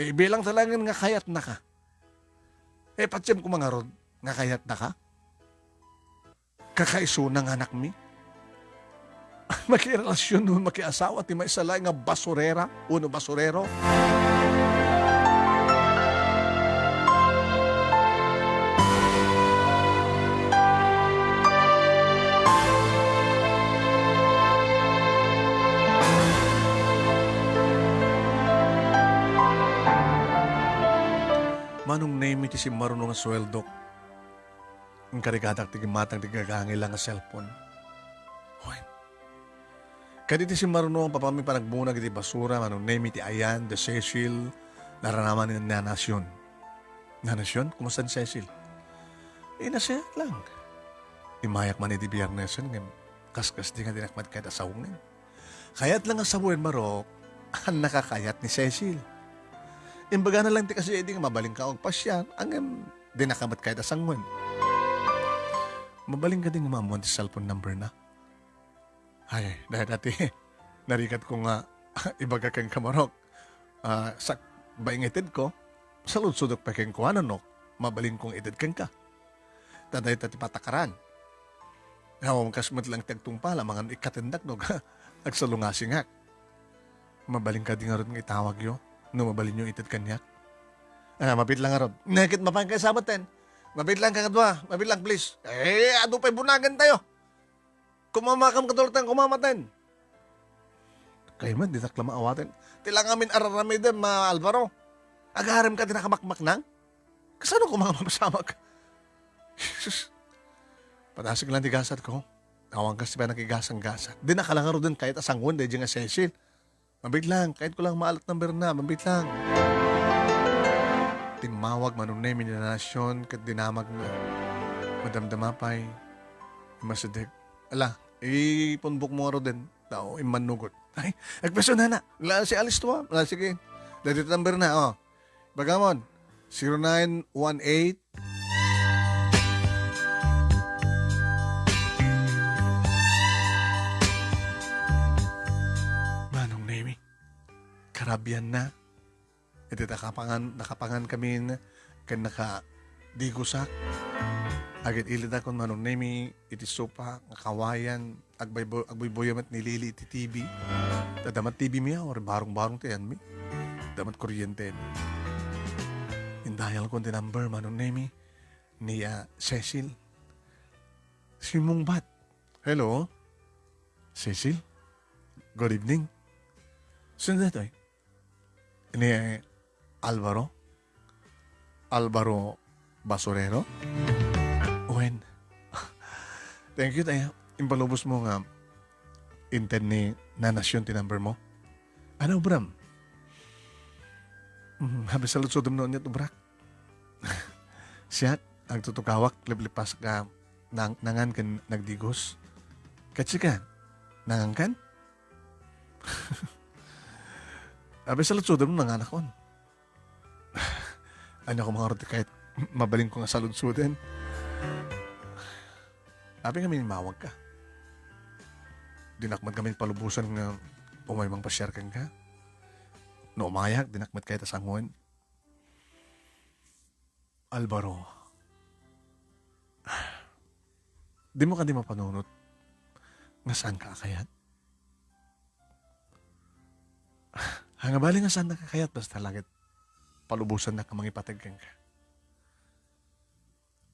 Eh, bilang ta laengen nga kayatnaka. Eh, patiem koma ngarud nga kayatnaka. Kakaisuna nga anakmi. Makirelasion wenno makiasawa ti maysa laeng nga basurera wenno basurero. Manong Nemi ti simmaruno nga sueldok. Inkarigadak ti gimmatang ti gagangila nga cellphone. Wen. Kadi ti simmaruno nga papami panagbunag iti basura, Manong Nemi ti ayan, da Cecil, naranaman ni Nanasion. Nanasion, kumusta ni Cecil? Eh, nasayaat lang. Immayak man iti Biarnesen, ngem kaskas di nga dinak met kayat a sawengen. Kayat lang a sawen, Marok, annaka kayat ni Cecil. Imbagana lang ti kasi idi nga mabalinka agpasiar, ngem dinaka met kayat a sawen. Mabalinka di nga maammuan ti cellphone number na. Ay, dayta ti narigatko nga ibaga kenka, Marok. Ah, sakbay nga itedko, saludsodek pay kenkuana no mabalinkong ited kenka. Ta dayta ti patakaran. Awan kas met lang ti agtungpal amangan ikkatendak no agsalungasingak. Mabalinka di ngarud nga itawagyo no mabalinyo ited kaniak. Ah, mabit lang ngarud. Ket mapanka sa metten. Mabit lang kakadua. Mabit lang, please. Eh, adu pay bunagentayo. Kumamakam kadultan, kumamaten. Kayo met, ditak la maawaten. Ti la ngamin araramidem, ma Alvaro. Agarem ka ti nakamakmaknang? Kasano koma nga mapasamak? Jesus. Padasig lang ti gasat ko. Awan kas ti panakigasang-gasat. Di nakalangaruden kayat a sanguan daydi nga Cecil. Mabit lang, kayat ko lang maalat number na, mabit lang. Timmawag Manong Nemi ni Nanasion ket dinamagna. Madamdama pay. Imasideg. Ala, ipunbok mo ngaruden. Tao, immannugot. Ay, agpeso na na. La, si Alice to, ah. La, sige. Dati number na, oh. Bagamon, zero nine one eight. Manong Nemi, karabian na. Iti nakapangan, nakapangan kami ken nakadigosak. Agid-ilidak kun Manong Nemi iti sopa nga kawayan, agbaybo-, agbuybuya met ni Lili iti T V. Ta damat T V mi, ah, or barong-barong ti ayanmi. Damat kuryente mi. Indayal ko ti number, Manong Nemi, ni, ah, Cecil. Simmungbat. Hello? Cecil? Good evening. Sino daytoy? Ni Alvaro? Alvaro Basurero? Wen. Thank you, tayo. Impalubos mo nga inted ni Nanasion ti number mo. Ano, Bram? Mm, habi saludsodem no aniat ubrak. Siak, agtutukawak, liplipas ka nang-, nangan ken nagdigos. Ket sika, nangankan? Abi, saludsodem no nanganakon. Ania koma ngarud ti kayat mabalinko nga saludsoden? Apay nga minimawag ka? Dinak met kami palubosan nga umay mangpasiar kenka. No umayak, dinak met kayat a sangoen. Alvaro, dimo kadi mapanunot nga saanka a kayat? Nga bali nga saannak a kayat, basta la ket palubosannak nga mangipateg kenka.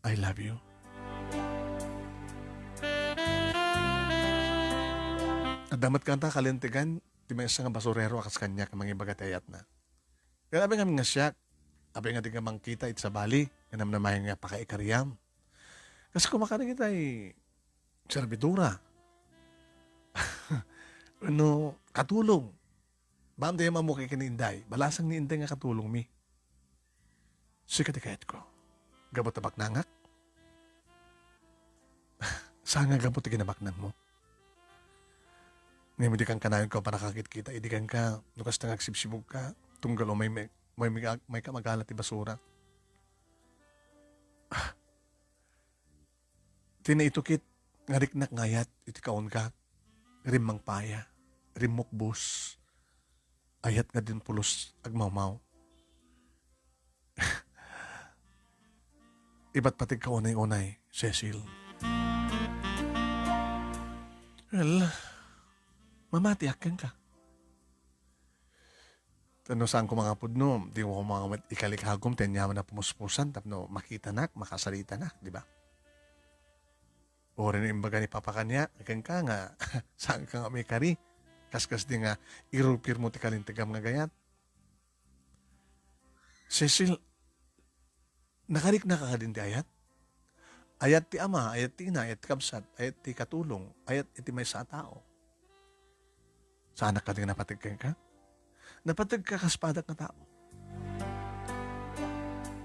I love you. Adda met kanta kalintegan ti maysa nga basurero a kas kaniak nga mangibaga ti ayatna. Ket apay ngamin nga siak, apay nga dika mangkita iti sabali nga namnamaen nga pakaikariam? Kas kumakari kita, eh, servidora. Wenno katulong. Baan tayo mamuki ken ni Inday? Balasang ni Inday nga katulongmi. Sika ti kayatko. Gapu ta baknangak? Saan nga gapu ti kinabaknangmo? Ngem idi kan kanayon ka panakakitkita, idi kan ka, no kasta nga agsibsibog ka, tunggal umay may, may, may, may kamagala ti basura. Ti naitukit nga riknak nga ayat iti kaungak, rimmangpaya, rimmukbos, ayat nga dimpulos agmawmaw. Ipatpategka unay-unay, Cecil. Well, mamatiak kenka. Ta no saanko mangapudno, dimo koma met ikalikagum ti aniaman a pumuspusan tapno makitanak, makasaritanak, di ba? Uray no imbaga ni Papa kaniak kenka nga saanka nga maikari, kaskas di nga irupirmo ti kalintegam nga gayat. Cecil, nakariknaka kadin ti ayat? Ayat ti ama, ayat ti ina, ayat ti kabsat, ayat ti katulong, ayat iti maysa a tao. Saanak kadi nga napateg kenka? Napategka kas padak nga tao.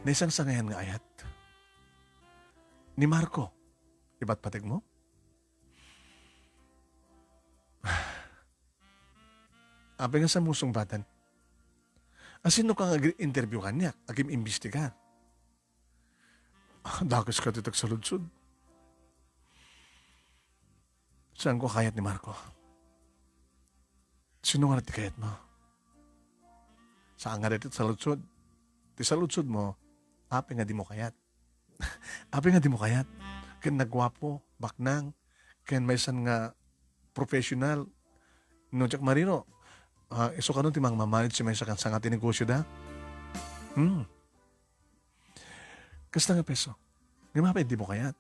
Naisangsangayan nga ayat. Ni Marco, ipatpategmo? Apay nga sa musong batan? Asino ka nga ag-interview kaniak, agim-imbestigar? Dakes ka ti tagsaludsod. Saanko kayat ni Marco? Sino nga ti kayatmo? Saan nga dayta ti saludsod? Ti saludsodmo, apay nga dimo kayat? Apay nga dimo kayat? Ken nagguapo, baknang, ken maysan nga professional. No, Jack Marino, ah, isu kano ti mangmamanage ti maysa ken sanga ti negosio da? Hmm. Kasta nga peso. Ngem apay dimo kayat?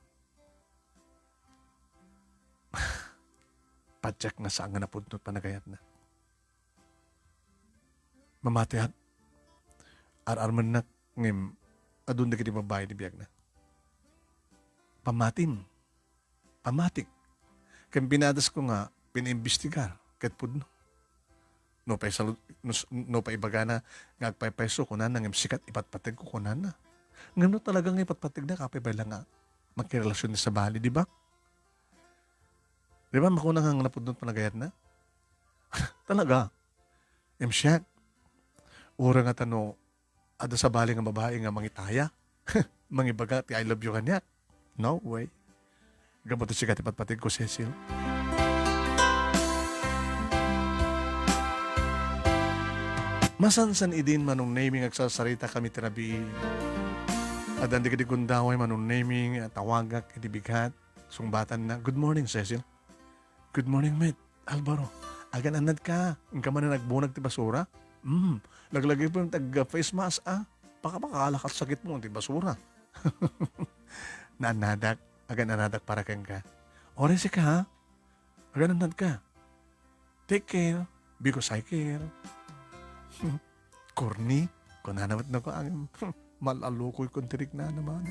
Patiek nga saan nga napudno ti panagayatna. Mamatiak, ar-armennak, ngem adun dagiti babbai ti biagna. Pammatim, pammatik, ken pinadasko nga pinaimbestigar ket pudno. Nupay salu-, nus-, nupay ibagana nga agpaypayso, kunana, ngem sika ti ipatpategko, kunana. Ngem no talaga nga ipatpategna, apay pay la nga makirelasyon ni sabali, di ba? Di ba, makuna nga napudno ti panagayatna? Talaga. Ngem siak, uray nga ta no, adda sabali nga babai nga mangitaya. Mangibaga ti "I love you" kaniak. No way. Gapu ta sika ti patpategko, Cecil. Masansan idin, Manong Nemy, nga agsasaritakami iti rabii. Addan dagiti gundaway, Manong Nemy, nga tawagak iti bigat. Sungbatanna, "Good morning, Cecil." "Good morning, met. Alvaro, agan-annadka? Inka manen agbunag ti basura? Hmm, laglagipem ti ag-face mask, a. Pakapakaalak ti sakitmo ti basura." Naannadak, agan-annadak para kenka. "Uray sika, ha? Agan-annadka? Take care, because I care." Corny, kunana met no, ko, ang mal-alukoy kon ti riknana man.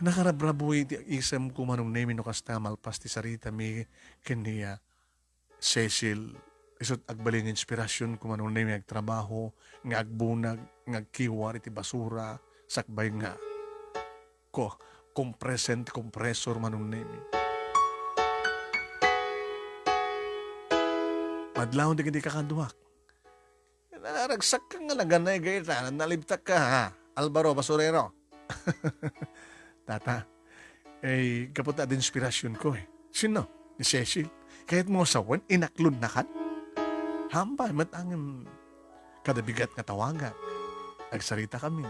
Nakarabrabuy ti isemko, Manong Nemy, no kasta, malpas ti saritami ken ni, ah, Cecil. Isut' agbalin nga inspirasionko, Manong Nemy, nga agtrabaho, nga agbunag, nga agkiwar iti basura, sakbay nga ko-, compressor, compressor, Manong Nemy. Madlaw dagiti kakaduak. Naragsak ka nga naganay gayta, nalibtak ka, ha? Alvaro, basurero. Tata, eh, gapu ta adda inspirasionko, eh. Sino? Ni Cecil. Kayatmo sawen, inaklonnakan? Hampay met angem kada bigat nga tawagak. Agsaritakami.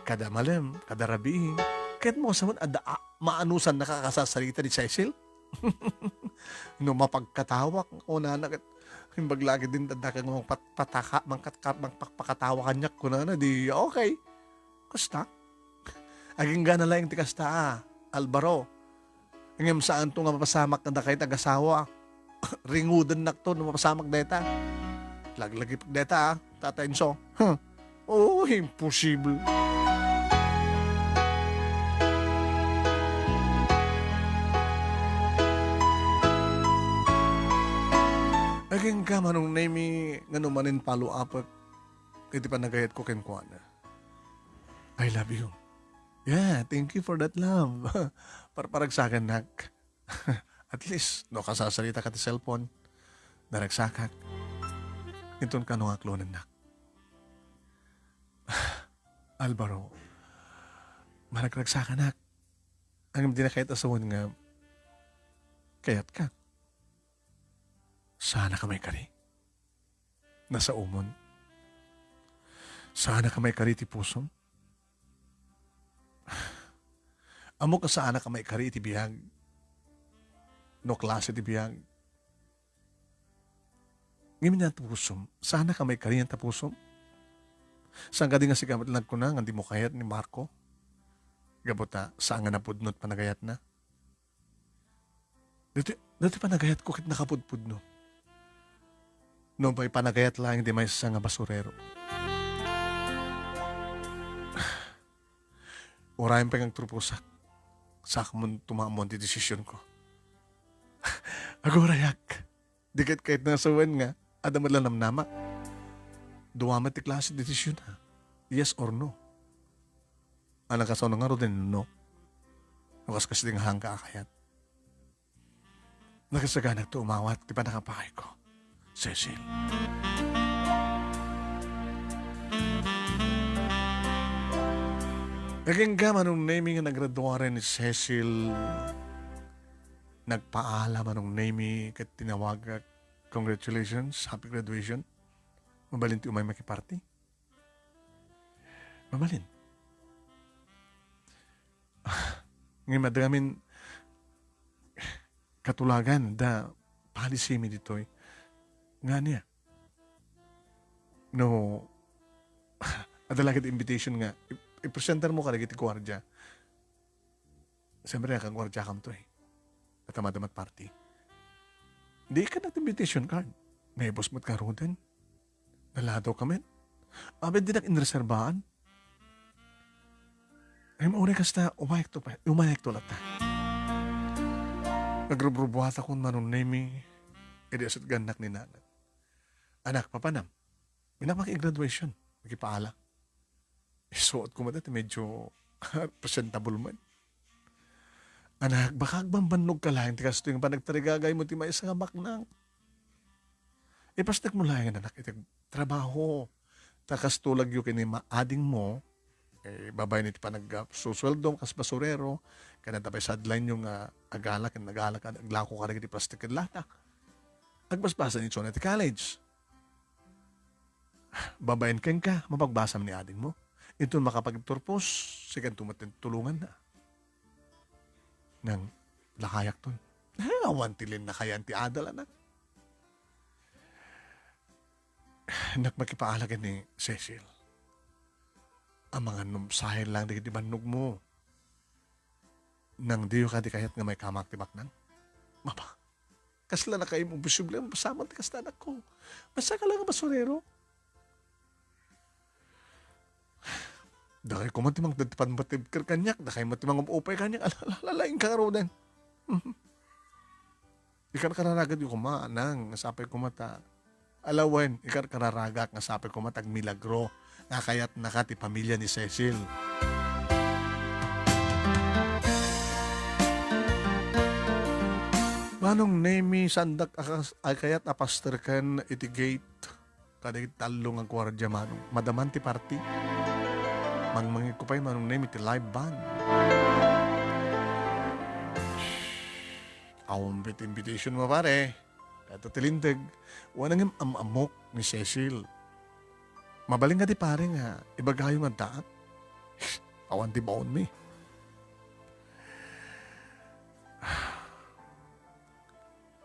Kada malem, kada rabii. Kayatmo sawen, adda a-, maanusannaka a kasasarita ni Cecil? No mapagkatawak, kunana ket, imbag la ket din, adda kang mangpat-, pataka-, mangkat-, mangpakpakatawa kaniak, kunana, di, okay. Kasta. Aginggana laeng ti kasta, a, Alvaro. Ngem saanto nga mapasamak kadakayo ti agasawa. Ringudennakto no mapasamak dayta. Laglagipek dayta, a, Tata Enzo. Huh. Oh, imposible. Aginka, Manong Nemy, nga no manen follow-upek iti panagayatko kenkuana. I love you. Yeah, thank you for that love. Parparagsakannak. At least, no kasasarita ka ti cellphone, naragsakak. Inton kano nga aklonennak. Alvaro, Maragragsakanak. Ngem dina kayat a sawen nga kayatka. Saanaka maikari. Nasaomon. Saanaka maikari ti pusom. Ammok a saanaka maikari iti biag. No klase ti biag. Ngem nia ti pusom, saanaka maikari nia ti pusom? Saan kadi nga sika met la nagkuna nga dimo kayat ni Marco? Gapu ta saan nga napudno ti panagayatna? Ditoy, ditoy panagayatko ket nakapudpudno. Nupay panagayat laeng ti maysa nga basurero. Uray pay nga agturposak. Sakmon tumaamon ti desisionko. Agurayak. Di ket kayatna a sawen nga adda met la namnama. Dua met ti klase ti desisyon, ha? Yes or no? Anak, kasano ngaruden, no? No kaskasdi nga haanka a kayat. Nakasaganak ti umawat ti pannakapakayko, Cecil. Agingga, Manong Nemy, nga nagraduaren ni Cecil. Nagpaala, Manong Nemy, ket tinawagak, "Congratulations, happy graduation." Mabalin ti umay makiparty? Mabalin. Ngem adda ngamin katulagan da policy mi ditoy. Nga ania? No, adda la ket invitation nga i-, ipresentar mo kadagiti guardia. Siyempre, nakaguardiakamto eh. At madama ti party. Di ka nag-invitation card. Naibus mo't karuden. Naladaw ka met. Abet, dinak inreserbaan. Ay, maunay kasta, umayekto pa, umayekto latta. Nagrubrubuatakon, Manong Nemy, idi asutgannak ni Nanang. Anak, papanam. Dinak maki-graduation. Makipaala. Isuot ko met ti medyo presentable man. Anak, baka agbambannog ka laeng ti kastoy nga panagtarigagaymo ti maysa nga baknang. Ipasnek mo laeng, anak, iti trabaho. Ta kasto lagyo ken ni ma-, adingmo, eh, babaen iti panagsusueldom kas basurero, ken adda pay sideline-yo nga agala ken agala ken aglako kadagiti plastik ken lata. Agbasbasen ni Chona ti college. Babaen kenka, mapagbasam ni adingmo. Inton makapagturpos, sikanto met ti tulonganna. Nang lakayakton. Eh, awan ti linnakayan ti adal, anak. Nak makipaala ken ni Cecil. Amangan no saen lang dagiti bannogmo. Nang diyo kadi kayat nga maikamak ti baknang? Mapa. Kasla nakaim-, imposible a mapasamak ti kasta, anakko. Maysa ka lang a basurero. Dakay koma ti mangted ti panbatibker kaniak, dakay met ti mangupupay kaniak, ala, ala, ala, inka ngaruden. Ikarkararagak koma, Nang, nga sapay koma ta, ala wen, ikarkararagak nga sapay koma ta agmilagro nga kayatnaka ti pamilya ni Cecil. Manong Nemy, saandak a kas-, a kayat a pasterken iti gate kadagiti tallo nga guardia, Manong. Madaman ti party. Mangmangikko pay, Manong Nemy, ti live band. Awan pet invitation mo, pare. Dayta ti linteg. Wen, ngem am-ammok ni Cecil. Mabalin kadi, pare, nga ibagayo nga addaak? Awan ti baonmi.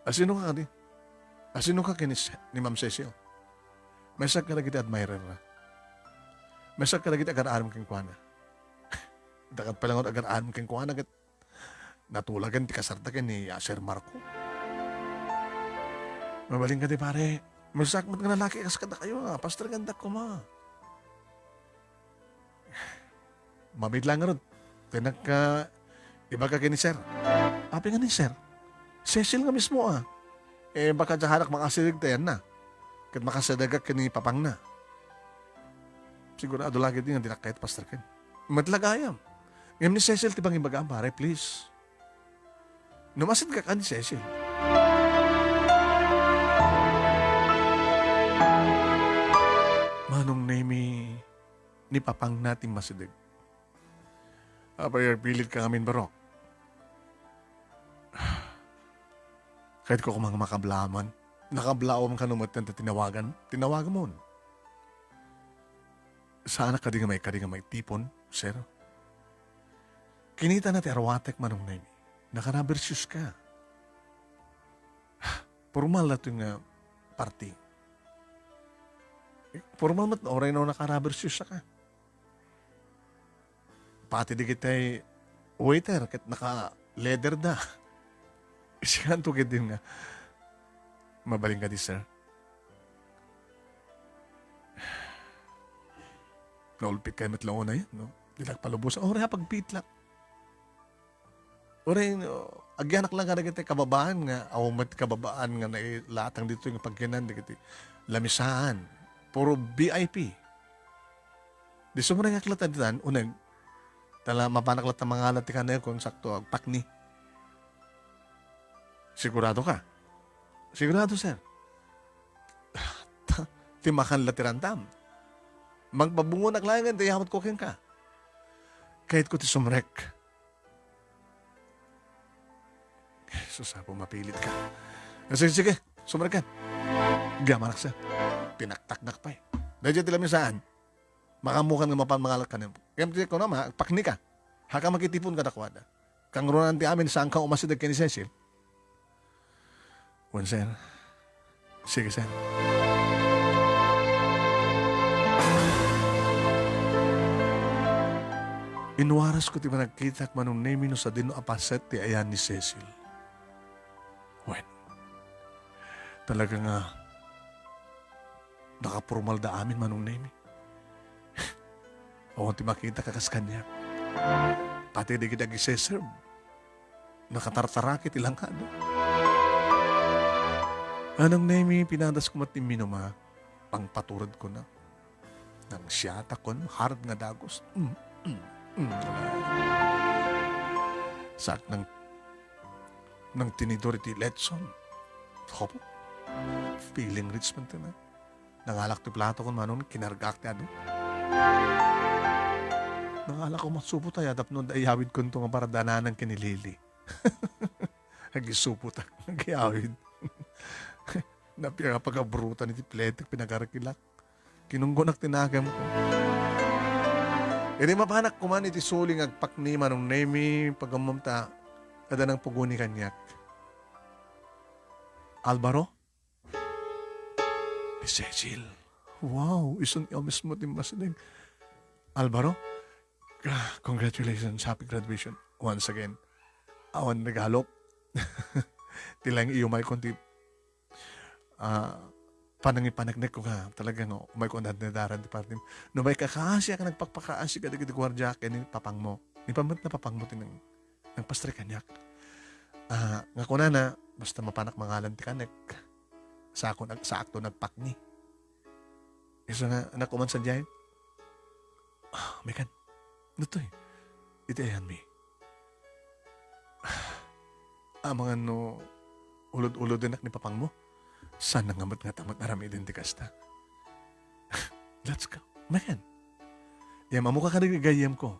Asino ka kadi? Asino ka ken ni, ni Ma'am Cecil? Maysa kadagiti admirer na. Maysa kadagiti agar-aram kenkuana. Dakat pay la ngarud agar-aram kenkuana ket natulagan ti kasarta ken ni, ah, Sir Marco. Mabalin kadi, pare. Maysaak met nga lalaki kas kadakayo, ah. Pastor, gandak koma. Mabiit lang ngarud. Tinak, ah, ibaga ken ni Sir. Apay nga ni Sir? Cecil nga mismo, ah. Eh, baka diak makasideg ta yan na. Ket makasidegak ken ni papangna. Sigurado lagi din nga dinak kayat, Pastor Ken. Met la gayam. Ngem ni Cecil ti pangibaga, pare, please. No, masidegak ken ni Cecil. Manong Nemy, ni papangna ti masideg. Apay, agpilit ka ngamin, barok. Kayatko koma nga makablaam. Nakablaawam kano met ta tinawagan? Tinawagamon. Saanak kadi nga mai-, kadi nga maitipon, sir? Kinitana ti aruatek, Manong Nemi. Nakarabersius ka. Pormal daytoy nga party. Pormal met no, uray no nakarabersius ka. Pati dagiti waiter ket naka-leather da. Sikanto ketdin nga, "Mabalin kadi, sir?" Naulpitkay met la unay, no? Dilak palubosan. Uray, apagpitlak. Uray, no, agyanak lang kadagiti kababaan nga, awan met kababaan nga nailatang ditoy nga pagyanan dagiti lamisaan. Puro V I P. Di sumrengak latta ditan, uneg. Tala, mapanak latta mangalan ti kanekon, sakto, agpakni. Sigurado ka? Sigurado, sir. Ti makan la ti rantam. Magpabungonak laengen ti iyawatko kenka. Kayatko ti sumrek. Sus, Apo, mapilit ka. Ah, sige, sige. Sumrek ka. Agyamanak, sir. Tinaktaknak pay. Daydiay ti lamisaan. Makaammokan nga mapan mangalan kanem. Ngem ti kunam, agpakni ka. Haka makitipon kadakuada. Kangrunaan ti amin, saanka umasideg ken ni Cecil? Wen, sir. Sige, sir. Inwarasko ti panagkitak, Manong Nemi, no sadino a paset ti ayan ni Cecil. Wen, talaga nga nakapormalda amin, Manong Nemi. Awan ti makitak a kas kaniak. Pati dagiti agiserserb, nakatartaraki ti langkada. Manong Nemi, pinadasko met ti minuma, pangpaturedkona. Nangsiatakon, hard nga dagus. Mm, mm, mm. Saak nang, nangtinidor iti lechon. Hopo. Feeling rich man ti na. Nangalak ti plato kon manon, kinargaak ti adu. Nangalak ko masupot ay adapno da iyawid kunto nga para dananan ken ni Lily. Agisupotak, agiyawid. Napia nga pagabrutan iti pletek, pinagarkilak. Kinunggonak ti nakem ko. Idi mapanak kuman iti suling agpakni, Manong Nemi, pagammom ta adda nangpuguni kaniak. Alvaro? Ni Cecil. Wow, isun iya mismo ti masideg. Alvaro? Ah, congratulations. Happy graduation. Once again. Awan regalo. Ti lang iyumay kon ti, ah, panangipanagnek ko nga talaga nga umay ko nadnadaran ti partim. No may kakasi ka nagpakpakaasi ka dagiti guardia ken ni papangmo. Ni pamet na papangmo ti nang, nang pastre kaniak. Ah, nga kunana, basta mapanak mangalan ti kanek. Sa ako nag-, sa akto nagpakni. Isu nga, anak, uman sadiay. Ah, mekan. Ditoy. Iti ayanmi. Amangan no ulod-ulodenak ni papangmo. Saan nga met nga tamat aramiden ti kasta. Let's go. Mekan. Yam, ammo ka kadag gayyem ko.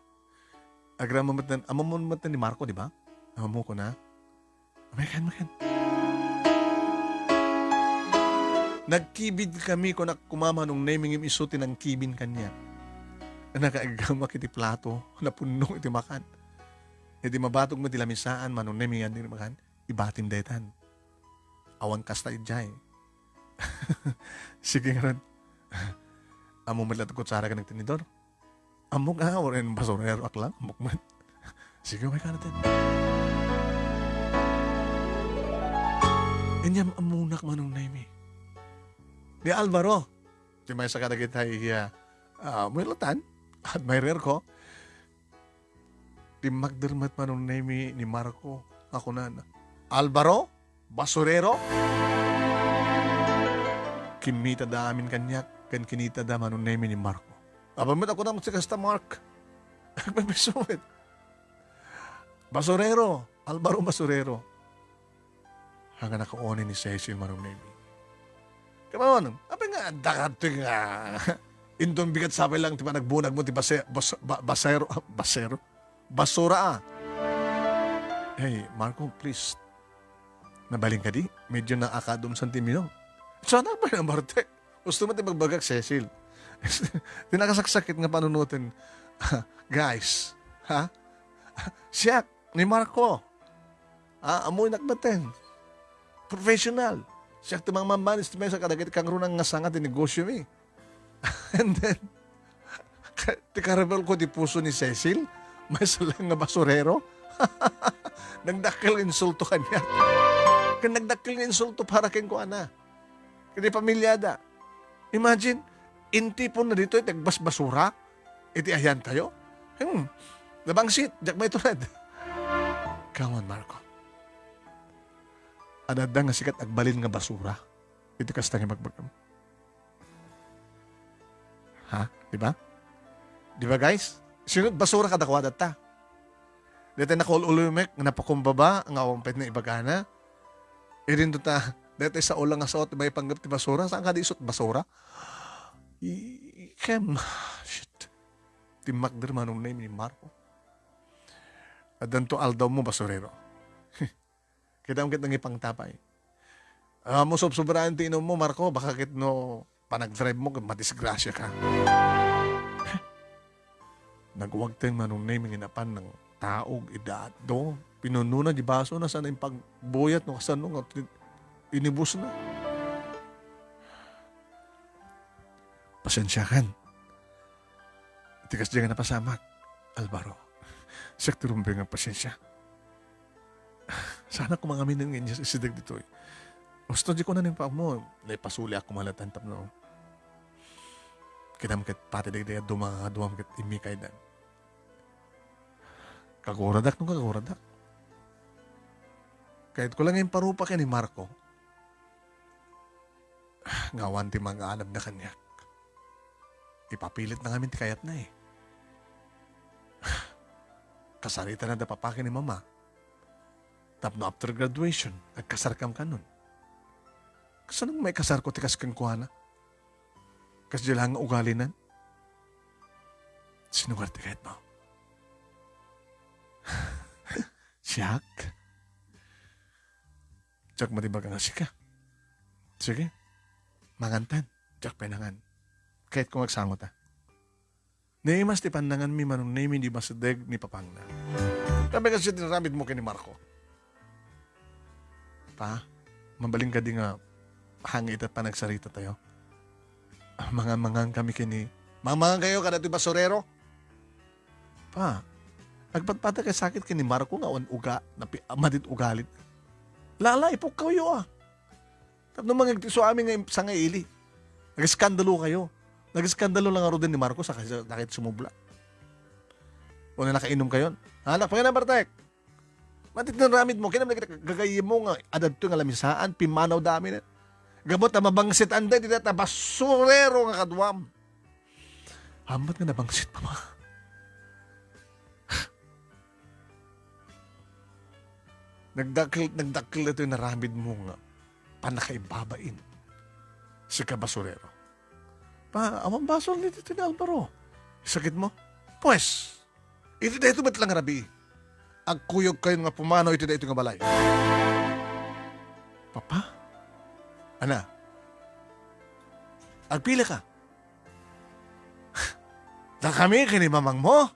Agram mo met, ammo mo met ni Marco, di ba? Ammo ko na. Mekan, mekan. Nagkibin kami, kunak kuma, Manong Nemi, ngem isu ti nangkibin kaniak. Nakaiggamak iti plato, napunno iti makan. Iti mabatog met ti lamisaan, Manong Nemi, nga di makan, ibatim daytan. Awan kasta idiay. Sige ngarud. Ammo met la ti kutsara ken nagtinidor. Ammok a, uray basurero ak lang, ammok met. Sige, may kanatin. Inyam ammunak, Manong Nemi. Ni Alvaro. Ti maysa kadagiti, ah, ah, muylatan. Admirer ko. Ti magdermet, Manong Nemi, ni Marco. Ako na, Alvaro? Basurero? Kimmita da amin kaniak, ken kinita da, Manong Nemi, ni Marco. Aba met, ako na met ti kasta, Mark. Agpapisumet. Basurero, Alvaro Basurero. Hanga nakauni ni Cecil, Manong Nemi. Kamaon, apay nga adda kadto nga inton bigat sapay lang ti panagbunag mo ti base-, bas-, ba-, basero, ah, basero. Basura, ah. Hey, Marco, please. Nabalin kadi? Medyo naakadom santimino. Sana pa yung Bartek. Gusto mo ti magbagak, Cecil. Ti nakasaksakit nga panunoten. Guys, ha? Siak, ni Marco. Ah, amoy nakbaten. Professional. Siak ti mangmanmanage ti maysa kadagiti kangrunang nga sanga ti negosyo mi. And then, ka-, ti karabal ko ti puso ni Cecil, maysa lang nga basurero. Nagdakkel nga insulto kaniak. Ken nagdakkel nga insulto para kenkuana. Ken ni pamilyada. Imagine, intipon na ditoy ti agbasbasura iti ayantayo. Hmm. Nabangsit, diak maiturad. Come on, Marco. Adda nga sikat agbalin nga basura iti kasta nga ibagbagam. Ha? Di ba? Di ba, guys? Sino basura kadakuada ta? Dayta nakuul-uloy mek nga napakumbaba nga awan pay naimbagana. Idinto ta, dayta sao lang nga sao ti maipanggep ti basura. Saan kadi isut basura? I-, kem, shit. Timmakder manong name ni Marco. Addanto aldaw mo, basurero. Kitam ket nangipangtapay. Ah, mo sobsobraan ti inum mo, Marco, baka ket no panagdrive mo, madisgrasya ka. Nagwagteng manong name nga napan ng taog, idaddo. Pinunona di baso na sana yung pagbuyat, no, kasano nga ti-, inibus na. Pasensya kan. Iti kasdiay nga napasamak, Alvaro. Siak ti rumbeng nga pasensya. Sana kumangamin nga inyas isideg ditoy. Gusto di ko na ning paamo, naipasuli ako malatan tapno. Kitam ket pati dagiti duma nga duam ket immikaydan. Kaguradak no kaguradak. Kayat ko lang imparupa ken ni Marco. Nga awan ti mangaanabna kaniak. Ipapilit na ngamin ti kayatna eh. Kasarita na da papa ken ni mama. Tapno after graduation, agkasarkam kanon. Kasano nga maikasarko ti kas kenkuana? Kasdiay lang nga ugalinan? Sino nga ti kayatmo? Siak? Diak matibaga nga sika. Sige. Mangantan. Diak pay nangan. Kayat ko nga agsango ta. Naimas ti pannanganmi manong naimin di masideg ni papangna. Kami kasi tinaramid mo kay ni Marco. Pa, mabalin kadi nga hangit a panagsarita tayo. Mangan-mangan kami kini. Mangan-mangan kayo kada ti basurero. Pa, agpatpata kay sakit kini Marco nga awan uga, napi-, madit ugalit. Lala, ipukkaw yo ah. Tapno mangigtiso amin nga im-, sangaili. Nag-eskandalo kayo. Nag-eskandalo lang nga ruden ni Marco sa kay-, sa kay sumubla. O na nakainom kayon. Anak, pangina, Bartek. Matit nga ramid mo, kinam nagit gagayem mo nga adadto nga lamisaan, pimanaw dami na. Gamot na mabangsit anday, di ta basurero nga kaduam. Ambat nga nabangsit pa ma. Nagdakkel, nagdakkel ito yung naramid mo nga panakaibabain. Si kabasurero. Pa, awan basol ni Tito ni Alvaro. Sakit mo? Pues, iti dayto met lang rabii. Agkuyog kayo nga pumanaw iti dayto nga balay. Papa? Ana? Agpila ka? Dakami kini mamang mo?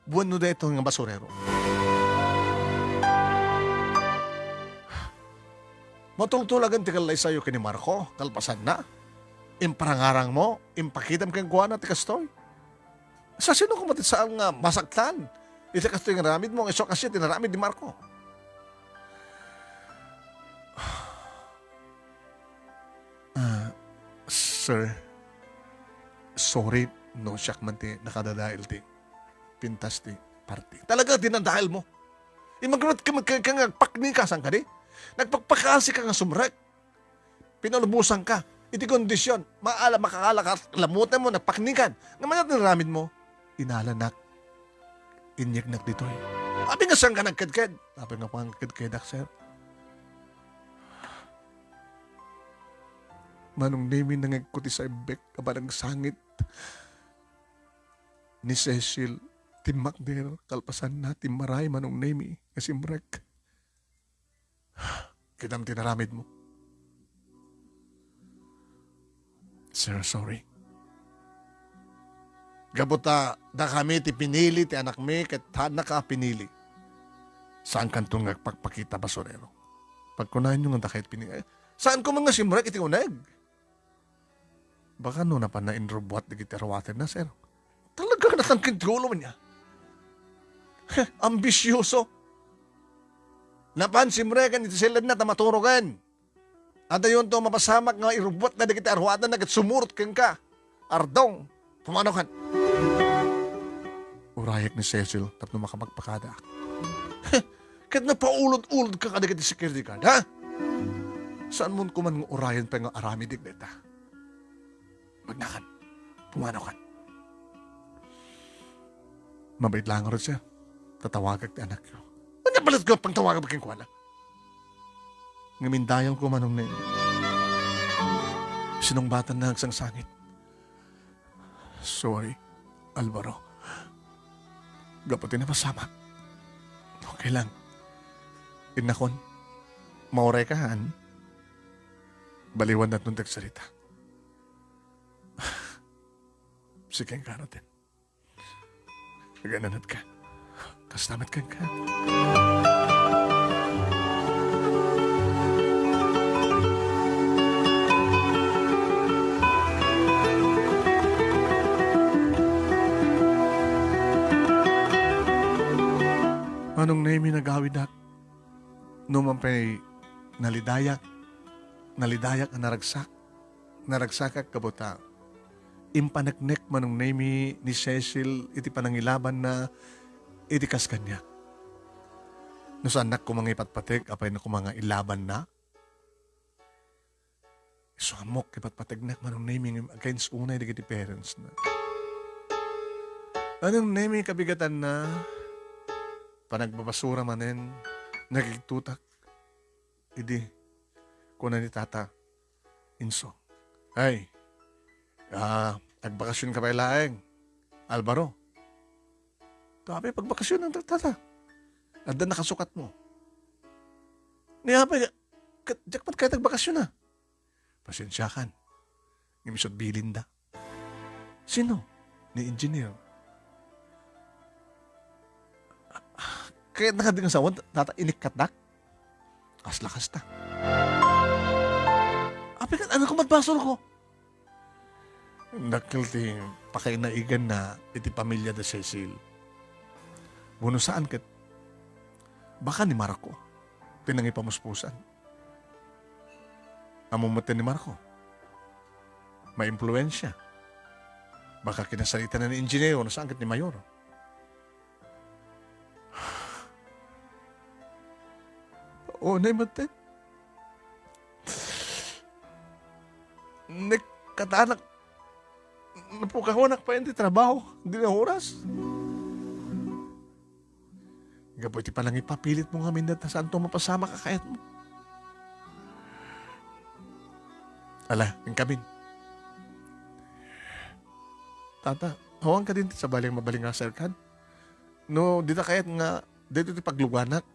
Buwan no dayto nga basurero. Matultulagan ti kallaysayo kini Marco, kalpasanna. Imparangarang mo, impakitam kenkuana ti kastoy. Sa sino koma ti saan nga masaktan? Iti kastoy nga ramid mo, nga isu a kasdiay ti naramid ni Marco. Ah, sir, sorry no siak man ti nakadadael ti pintas ti party. Talaga, dinadael mo. Imagmat ka, ka, ka nga agpakni ka, saan kadi? Nagpakpakaasi ka nga sumrek. Pinalubosan ka. Iti kondisyon, maala, makakala ka, lamutan mo, nagpakni ka. Nga man naramid mo, inalanak. Inyegnak ditoy. Abi nga saan ka nagkedked? Abi nga pangkedkedak, sir. Manong Nemi nangegko ti saimbek a panagsangit ni Cecil timmakder, kalpasanna, timmaray, Manong Nemi, nga simrek. Kitam ti naramidmo. Sir, sorry. Gapu ta dakami ti pinili ti anakmi ket haannaka a pinili. Saankanton nga agpakpakita, basurero. Pagkunaenyo nga dakayo ti pinili. Saanko man nga simrek iti uneg. Baka no napanna inrubbuat dagiti aruatenna, sir. Talaga natangken ti ulo niya. Heh, ambisyoso. Napan simreken iti sellenna ta maturogen. Adayonto mapasamak nga irubbuatna dagiti aruatenna ket sumurot kenka. Ardong, pumanokan. Urayek ni Cecil tapno makapagpakadaak. Heh, ket napaulod-ulodka kadagiti security guard, ha? Saanmon koman nga urayen pay nga aramidek dayta? Magnakan. Pumanokan. Mabait laeng ngarud, sir. Tatawagak ti anakyo. Ania balet nga pangtawagak kenkuana? Ngem indayawko, Manong Neng. Sinungbatanna agsangsangit. Sorry, Alvaro. Gapu ti napasamak. Okay lang. Innakon, mauray ka, han? Baliwan natnon ti agsarita. Sige, karaten. Agananak ka. Kasta met kenka. Manong Nemi, nagawidak. No man pay nalidayak, nalidayak a naragsak, naragsakak gapu ta impaneknek, Manong Nemi, ni Cecil iti panangilabanna iti kas kaniak. No saannak koma nga ipatpateg, apay no koma nga ilabanna? Isu ammok ipatpategnak, Manong Nemi, ngem against unay dagiti parents na. Manong Nemi, kabigatanna, panagbabasura manen, nagigtutak. Idi, kuna ni Tata, Inso, ay, ah, agbakasyon ka pay laeng, Alvaro. Tapay pagbakasyon ng Tata. Adda nakasukat mo. Ni apay, ket diak met kayat agbakasyon a. Pasensiakan. Ngem isut bilinda. Sino? Ni Engineer. Kayatna kadi nga sawen, Tata, inikkatdak? Kasla kasta. Apay ket, ania koma ti basolko? Dakkel ti pakainaiganna iti pamilya da Cecil. Wenno saan ket, baka ni Marco ti nangipamuspusan. Ammom met ni Marco. Maimpluensia. Baka kinasarita na ni Engineer wenno saan ket ni Mayor. Unay met. Naikatanak, napukawanak pay ti trabaho. Di na oras. Gapu iti panangipapilitmo ngamin dayta, saanto mapasamak a kayatmo. Ala, inkamin. Tata, awan kadin ti sabali nga mabalin nga aserkan? No, dita kayat nga, dito ti pagluganak.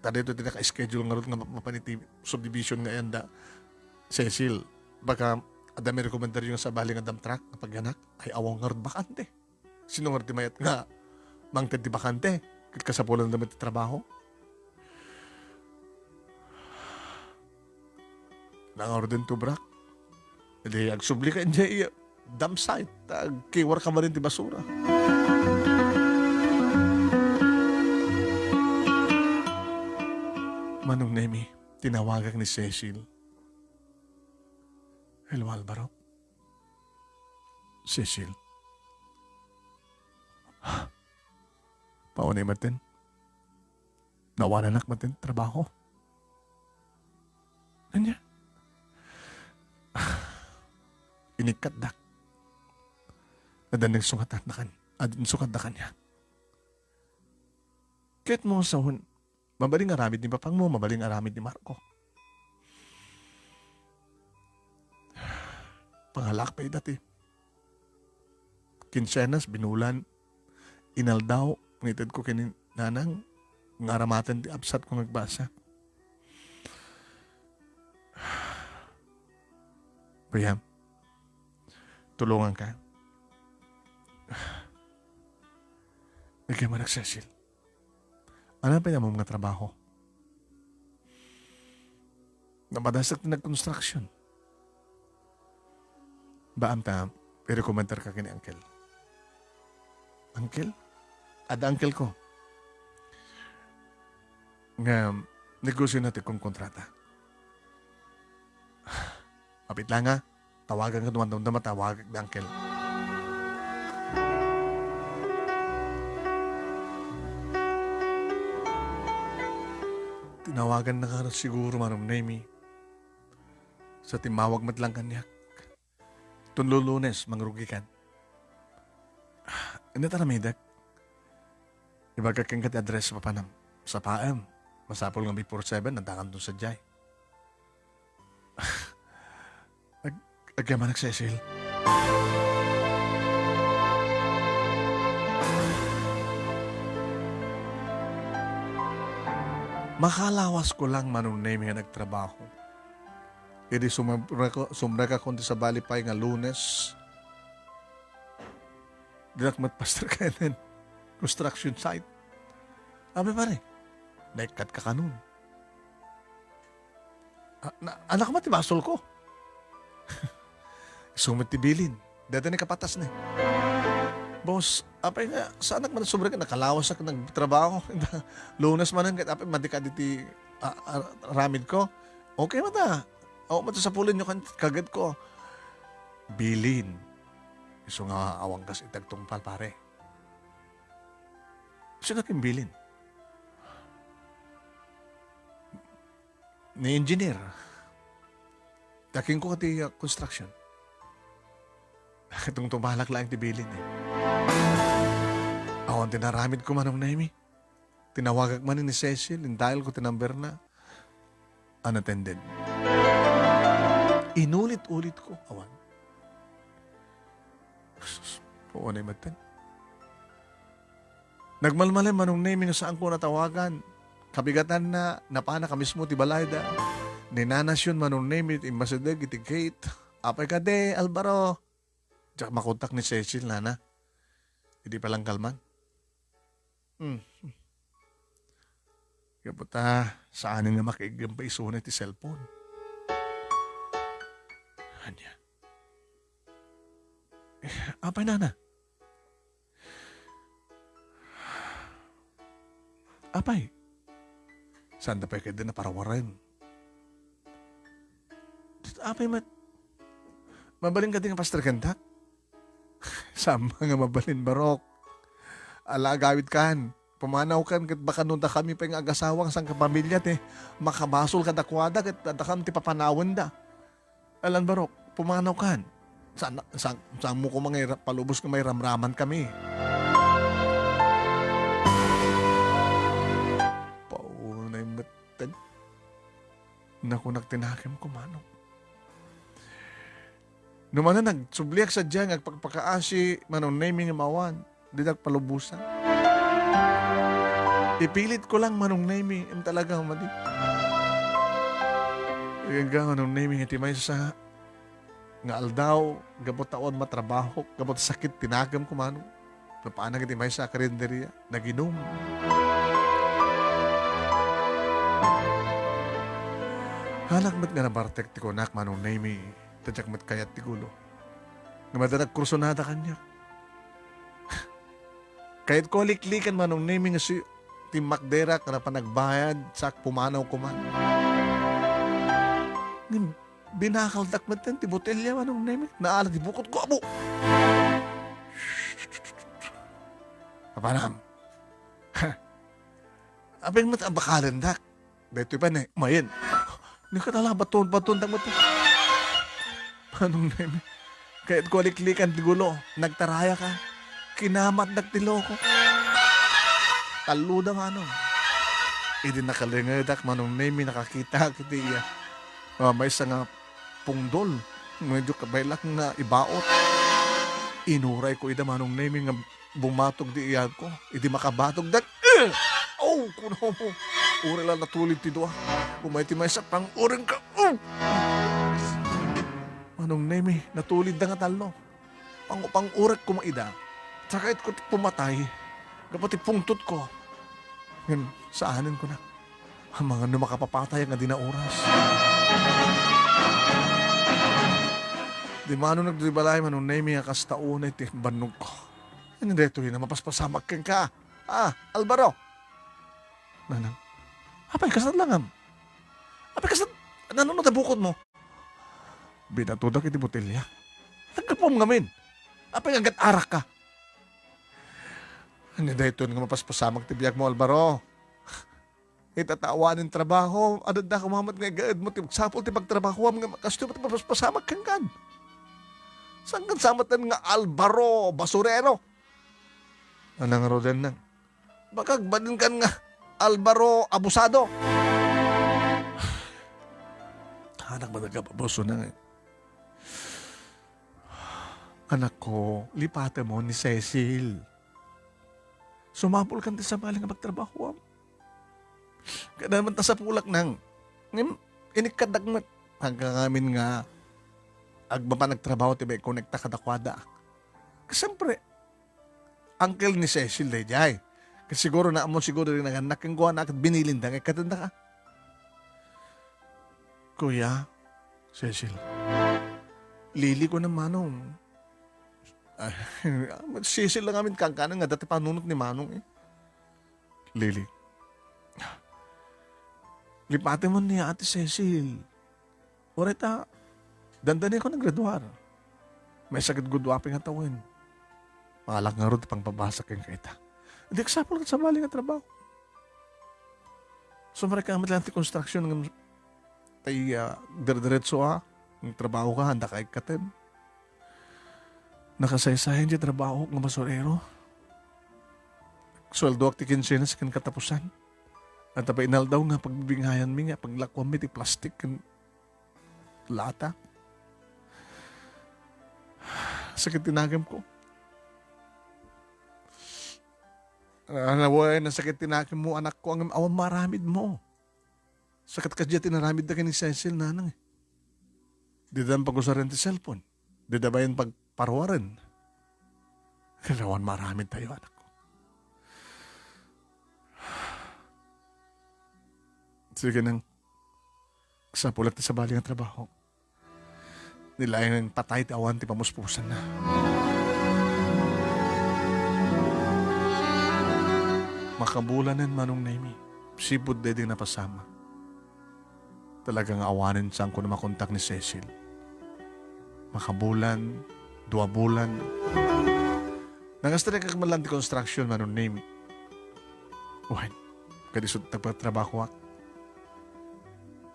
Ta dito ti naka-schedule ngarud nga mapan iti subdivision nga ayan da Cecil. Baka adda may rekomendaryo nga sabali nga dump truck nga pagyanak. Ay, awan ngarud bakante. Sino ngarud ti mayat nga mangted ti bakante? Ket kasapulan da met ti trabaho. Nangaruden ti obrak. Idi agsubli ka idiay dump site, ta agkiwar ka manen ti basura. Manong Nemi, tinawagak ni Cecil. Hello, Alvaro. Cecil. Paunay maten. Nawananak maten trabaho. Ania? Inikkatdak. Adda nagsungatan da kan-, ad-, insungatan da kaniak. Ket mo sawen, mabalin nga aramid ni papangmo, mabalin nga aramid ni Marco. Pangalak pay dati. Kinsenas, binulan. inaldaw nga itedko ken ni Nanang nga aramaten ti absat ko nga agbasa. Kuya, tulonganka. Agyamanak, Cecil. Ano pay ammom nga trabaho? Napadasek ti nag-construction. Baam ta, irekomendarka ken ni Uncle. Uncle? Adda uncle ko. Nga negosyo na ti konkontrata. Apit la nga, tawagan ka, duman damdama, tawagak ni Uncle. Tinawagan na ka siguro, Manong Nemi. Sa timmawag met lang kaniak. Ton Lunes, mangrugikan. Inna ta ramidek. Ibagak kenka ti address, papanam. Sapaem. Masapul nga before seven, addakan ton sadiay. Ag-, agyamanak, Cecil. Makalawas ko lang, Manong Nemi, nga nagtrabaho. Idi sumrek-, sumrekakon ti sabali pay nga Lunes, dinak met, Pastor Kenneth, construction site. Abi, pare, naikkat ka kanon. Ah, na, anak mo ti basolko. Isu met ti bilin. Dayta ni kapatas ni. Boss, apay nga, saanak man sumrek, nakalawasak nagtrabaho. Lunes manen, ket apay, madi ka diti, ah, ah, ramid ko. Okay mata. Awan mata sapulen yo kan kaget ko. Bilin. Isu nga awan kas itagtungpal, pare. Sino kin bilin? Ni engineer. Taking ko ti, ah, construction. Tungtumalak laeng ti bilin, eh. Awan ti naramid ko, Manong Nemi. Tinawagak man ni Cecil, indael ko ti number na. Unattended. Inulit-ulit ko, awan. Sus, awan ay matan. Nagmalmalem, Manong Nemi, no saan ko natawagan. Kabigatan na, napana ka mismo ti balay da. Ni Nanasyon, Manong Nemi, ti immasideg iti gate. Apay ka de, Alvaro? Diak makontak ni Cecil, nana. Idi palangkalman. Hmm. Gapu ta, saan nga makiiggem pa isuna ti cellphone. Ania? Eh, apay, nana? Apay, saan da pay kadi naparawaren? Apay met, mabalin kadi nga pastor kendak? Saan nga mabalin, barok. Ala, agawid kan. Pumanaw kan, ket baka no dakami pay nga agasawa, saan ka pamilya, ti makabasol kadakuada, ket dakam ti papanawenda. Alan Barok, pumanaw kan. Saan, saan, saan mo ko mangay palubos nga may ramraman kami? Paunay metten. Nakunak ti nakem ko, Manong. No manen nagsubliak sadiay nga agpakpakaasi, Manong Nemi, nga mawan. Didak palubosan. Ipilit ko lang, Manong Nemi, em talaga madi. Iyaga, Manong Nemi, iti maysa nga aldaw, gapu ta awan matrabahok, gapu ta sakit ti nakem ko, Manong. Napanak iti maysa a karinderia, naginum. Halak met nga nabartek ti kunak, Manong Nemi, ta diak met kayat ti gulo. Nga madi nagkursunada kaniak. Kayatko a liklikan, Manong Nemi, nga si timmakderak nga napan nagbayad, sak pumanaw ko man. Ngem, binakaldak metten ti botelya, Manong Nemi. Naalag ti bukot ko, abo! Apanam. Apay met a bakalendak. Daytoy pay, ne, mayen. Ni katala, baton, baton, dagmot. Manong Nemi, kayatko a liklikan ti gulo. Nagtaraya ka. Kinamatdak ti loko. Tallo da, Manong. Idi nakalingedak, Manong Nemi, nakakitak iti iya. Ah, maysa nga pungdol. Medyo kabaylak nga ibaot. Inurayko ida, Manong Nemi, nga bumatog di iyagko. Idi makabatog, dak-, eh! Oh, kuno mo. Uray la natulid ti dua. Umay ti maysa, pang-uring ka. Oh! Manong Nemi, natulid da nga tallo. Pang-, pang-urak koma ida. Sakit ko ti pumatay. Gapu ti pungtot ko. Ngem, saanen ko na. Amangan no makapapatay nga dina oras. Di mano nagdibalay, Manong Nemi, nga kasta unay ti bannogko. Ano daytoy na mapaspasamak kenka? Ah, Alvaro! Nanang, apay, kasat langam? Apay, kasat, nanang no tabukod mo? Binatodak iti botelya. Naggapuam ngamin. Apay, agad arak ka? Ano daytoy nga mapaspasamak ti biag mo, Alvaro? Ita ta awanen trabaho, adda koma met nga igaed mo ti magsapul ti pagtrabahoam nga kastoy met mapaspasamak kenkan. Saan kan sa met nga Alvaro basurero? Anang Roden nang, bakag badin kan nga Alvaro abusado. Anak, madagap abuso na nga. Anak ko, lipate mo ni Cecil. Sumapul kan ti sabali nga pagtrabahoam. Kada man ta sapulak nang, ngem, inikkadak met. Hanggang amin nga agmapan nagtrabaho ti may konekta kadakwada. Siyempre, uncle ni Cecil daydiay. Ket siguro na mo siguro rin nagannak ken kuana ket binilinda nga ikkatenda ka. Kuya, Cecil. Lili ko na Manong. Ah, Cecil lang amin kangkanan nga dati panunot ni Manong eh. Lili. Lipati mo ni Ate Cecil. Uray ta, dandani ko naggraduar. May sakit guduapi nga tawen. Malak nga rod ti pangpabasa ken kaita. Di kasapul ket sabali nga trabaho. Sumrek ka met lang ti construction nga tay, ah, dire-diretso, ah. Ang trabaho ka, handa ka ikkaten. Nakasaysayan ti trabaho nga basurero. Sweldoak ti kinsenas ken katapusan. At apay inaldaw nga pagbibingayan mi nga paglakuan mi ti plastik ken lata. Sakit ti nagem ko. Ah, nawen, nasakit ti nagem mo, anak ko, ngem awan maaramid mo. Sakit kadi ti inaramid da ken ni Cecil, nanang, eh. Dida pag-usaren ti cellphone. Dida bayan pagparuaren. Awan maaramid tayo, anak ko. Sige nang, sapulat ti sabali nga trabaho. Ni laeng patay ti awan ti pamuspusanna. Makabulanen Manong Nemi, sipud daydi napasamak. Talaga nga awanen saan ko na makontak ni Cecil. Makabulan, dua bulan. Nangastrekak man lang ti construction, Manong Nemi. Wen, kadi isut' nagpagtrabahoak.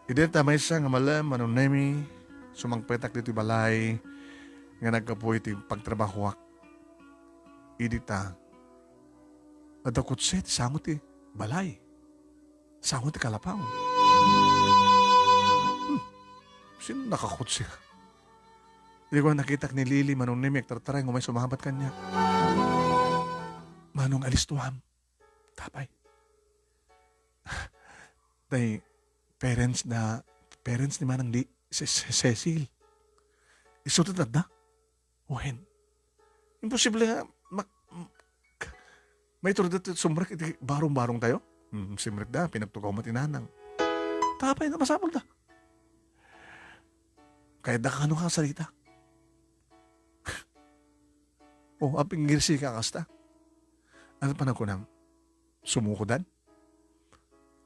Idi ta maysa nga malem, Manong Nemi, sumangpetak ditoy balay nga naggapu iti pagtrabahoak. Idi ta, adda kotse ti sango ti balay. Sango ti kalapaw. Hmm. Sino nakakotse? Idi ko nakitak ni Lily, Manong Nemi, agtartaray, ngumay sumabat kaniak. Manong, alistuam. Tapay. Tay parents na, parents ni Manang di, Ce-, Ce-, Cecil. Isu ti adda? Wen. Imposible nga mak-, m-, k-, maiturda ti sumrek iti barong-barong tayo? Hmm, simrek da, pinagtugaw met ni Nanang. Tapay na, masapul da. Kayat da kano ka sarita. Oh, aping girsi ka kasta. Ano pa na kunam? Sumukodan?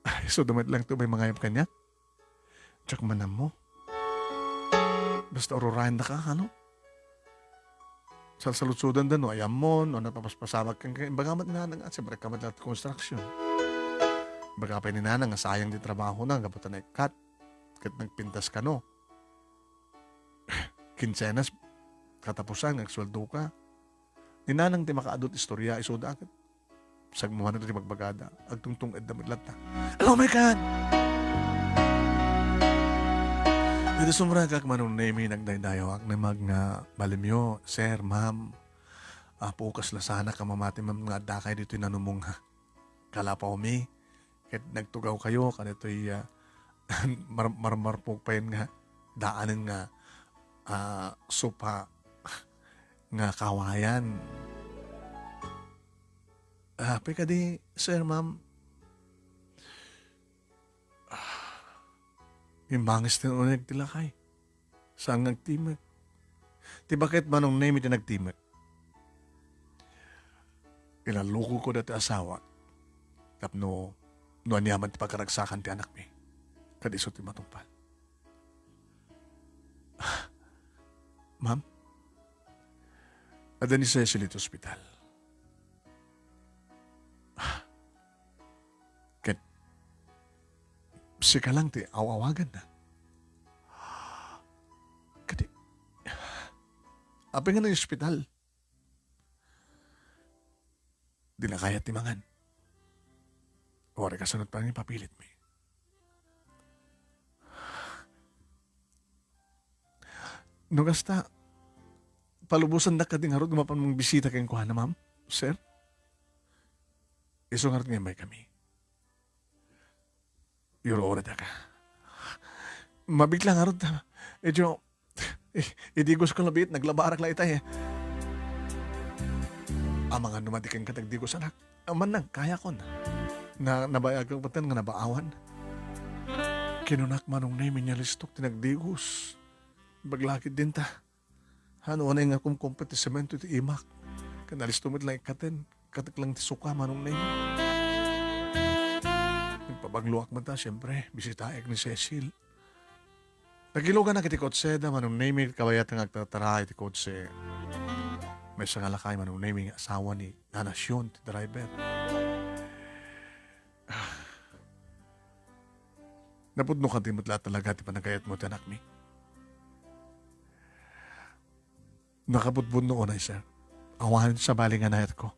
Ay, so dumet lang to, may mangayab kaniak. Diak man ammo. Basta ururayan da ka, ano? Salsaludsudan da, no, ayam mo, no, napapaspasamak kan, kan, ibaga met ni Nanang, ah, siyempre ka met lang ti construction. Ibaga pa ni Nanang, nga sayang di trabaho na, gapu ta naikkat. Ket nagpintas ka, no? Kinsenas, katapusan, nga agsueldo ka. Ni Nanang ti makaadut istorya, isuda, ket sagmamano ti pagbagada, agtungtung-edda met latta. Oh my God! Dito sumragak, Manong Nemi, nagdaydayawak, naimbag nga balimyo, sir, ma'am, Apo, kasla sanak a mamati, ma'am, nga addakay ditoy nanumong nga kalapawmi. Ket nagtugawkayo kaditoy, ah, mar-, marmarpog payen nga daanen nga, ah, sopa nga kawayan. Ah, apay kadi, sir, ma'am? Ah, immanges ti uneg ti lakay. Saan nga agtimek? Ti baket Manong Nemi ti nagtimek. Inalukogko dati asawa tapno no aniaman ti pakaragsakan ti anakmi, ket isu ti matungpal. Ma'am, adda ni Cecil iti ospital. Ket sika lang ti aw-awaganna. Kadi, apay nga nang-ospital? Dina kayat ti mangan. Uray kasano ti pannakapilitmi? No kasta, palubosandak kadi ngarud nga mapan mangbisita kenkuana, ma'am, sir? Isu ngarud nga immaykami. Iyur-uray daka. Mabitla ngarud. Idiyo, i-, idigos ko labiit, naglabarak la itay. Amangan no madi kenka ti agdigos, anak. Amangan, kayakon. Na, nabayag ko patan nga nabaawan. Kinunak Manong Nemi nga listok ti nagdigos. Baglakid dinta. Haan, unay nga kumkumpet ti semento iti imak. Ket nalisto met lang ikkaten. Katek lang ti suka, Manong Nemi. Nagpabagloak met ta, siyempre, bisitaek ni Cecil. Nagiluganak iti kotse da Manong Nemi, kabayat nga agtatara iti kotse. Maysa nga lakay Manong Nemi nga asawa ni Nana Sion, ti driver. Napudno kadi met la talaga ti panagayatmo ti anakmi? Nakabudbudno unay, sir. Awan sabali nga inayatko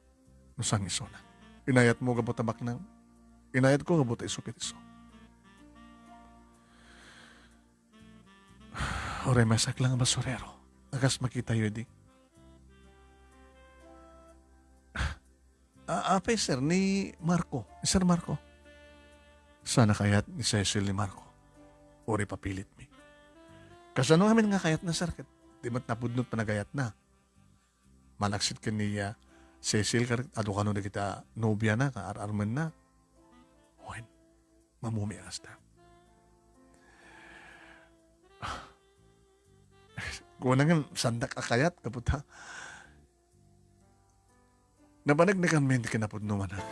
no sangisuna. Inayatmo gapu ta baknang. Inayatko gapu ta isu ket isu. Uray maysak lang a basurero a kas makitayo idi. A-, apay, sir, ni Marco? Ni Sir Marco? Saan a kayat ni Cecil ni Marco? Uray papilitmi. Kasano ngamin nga kayatna, sir? Ket di met napudno ti panagayatna. Malaksid ken ni, ah, Cecil, ket adu kano dagiti nobiana, nga ar-armenna. Wen, mamumi a kasta. Kuna nga, saandak a kayat, gapu ta nabanagnaganmi ti kinapudno, anak.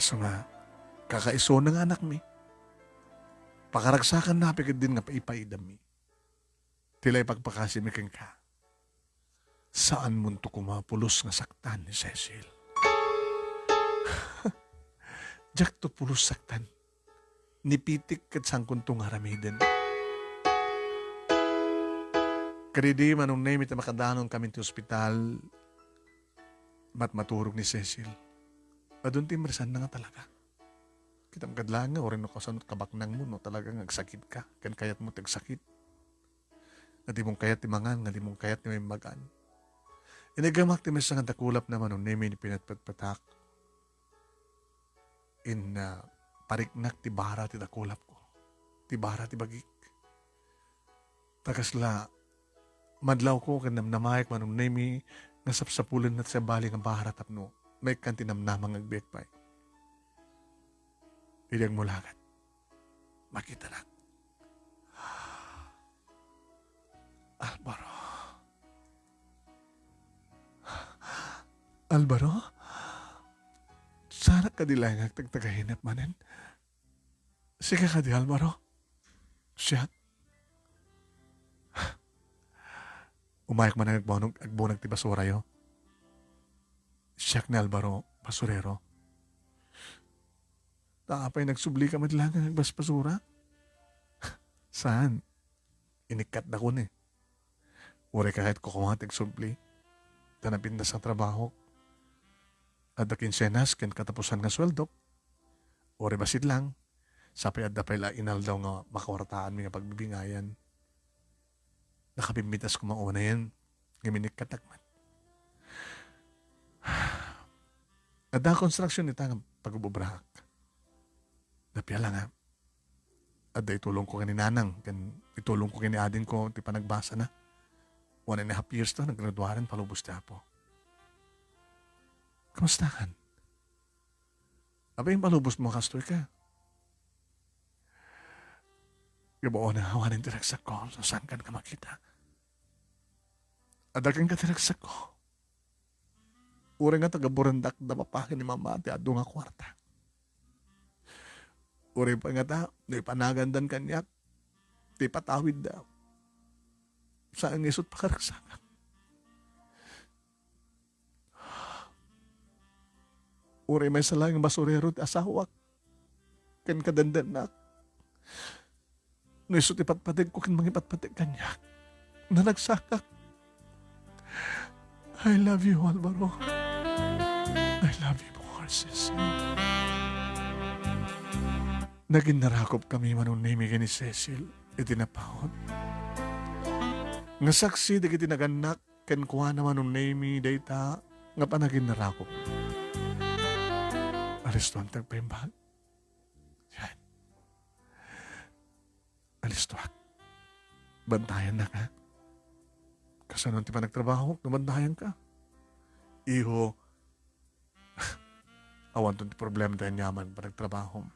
Isu nga, kakaisuna nga anakmi. Pakaragsakanna pay ketdin nga paipaidami. Ti la ipakpakasimi kenka. Saanmonto koma pulos nga saktan ni Cecil. Diakto pulos saktan. Ni pitik ket saankonto nga aramiden. Kadidi, Manong Nemi, ta makadanonkami ti ospital, matmaturog ni Cecil. Adun ti imresanna nga talaga. Kitam kad laeng nga, uray no kasano ti kabaknangmo, no talaga nga agsakitka, ken kayatmo ti agsakit. Nga dimon kayat ti mangan, nga dimon kayat ti maimmagan. Iniggamak ti maysa nga dakulapna Manong Nemi ni pinatpatpatak. In, ah, pariknak ti bara ti dakulapko, ti bara ti bagik. Ta kasla, madlawko ken namnamaek Manong Nemi nga sapsapulenna ti sabali nga bara tapno maikkan ti namnama nga agbiag pay. Idi agmulagat, makitanak. Alvaro. Alvaro? Saanak kadi laeng nga agtagtagainep manen? Sika kadi, Alvaro? Siak? Umayak man nga agbunag, agbunag ti basurayo. Siak ni Alvaro, basurero. Ta apay, nagsublika met laeng nga agbaspasura? Saan? Inikkatdakon, eh. Uray kayatko koma ti agsubli. Ta napintas nga trabahok. Adda kinsenas ken katapusan nga sueldok. Uray bassit lang. Sapay adda pay la inaldaw nga makawarataanmi nga pagbibingayan. Nakabimbitas koma unayen, ngem inikkatak met. Adda construction ita nga pagububrak. Napia la nga, adda itulongko ken ni nanang, ken itulongko ken ni adingko ti panagbasana. One and a half years ta, naggraduaren, palubos ti Apo. Kamustakan? Apay, palubosmo, kastoy ka. Gabaon a awanen ti ragsakko, no saankan ka makita. Adda kenka ti ragsakko. Uray nga tagaburendak da papa ken ni mama ti adu nga kuarta. Uray pay ngata, no ipanagandan kaniak, ti patawidda. Saan nga isut' pakaragsakak. Uray maysa laeng basurero ti asawak ken kadandannak. No isu ti patpategko ken mangipatpateg kaniak, naragsakak. I love you, Alvaro. I love you more, Cecil. Naginnarakupkami, Manong Nemy, ken ni Cecil iti napaut. Nga saksi dagiti nagannak kenkuana, Manong Nemy, dayta nga panaginnarakup. Alistoan ti agpaimbag. Yan. Alistoak. Bantayannak, ha? Kasano ti panagtrabahok no bantayanka? Iho, awanton ti problema ti aniaman panagtrabahom.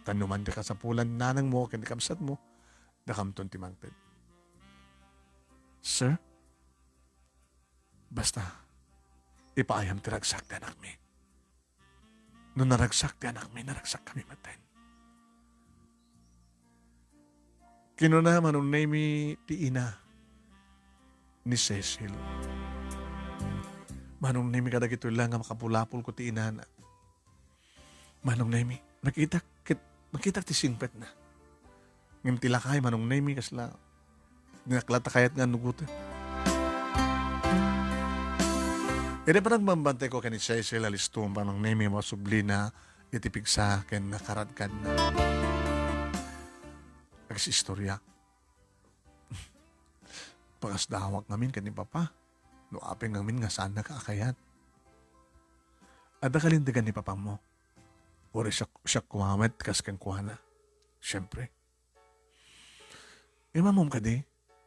Tan no man ti kasapulan nanangmo ken ni kabsatmo, dakamton ti mangted. Sir, basta, ipaayam ti ragsak ti anakmi. No naragsak ti anakmi, naragsak kami maten. Kinuna Manong Nemy ti ina ni Cecil. Manong Nemy, kadagitoy la nga makapulapolko ti inana. Manong Nemy, nakitak ket, nakitak ti singpetna. Ngem ti lakay, Manong Nemy, kasla dinaklat a kayat nga annugoten. Idi panagbambantayko ken ni Cecil, alisto, Manong Nemy, masublina iti pigsa ken nakaradkadna. Agsistorya. Pakasdawak ngamin ken ni Papa. No apay ngamin nga saannaka a kayat. Adda kalintegan ni Papangmo. Uray siak, siak koma met kas kenkuana. Siempre. Imamom kadi,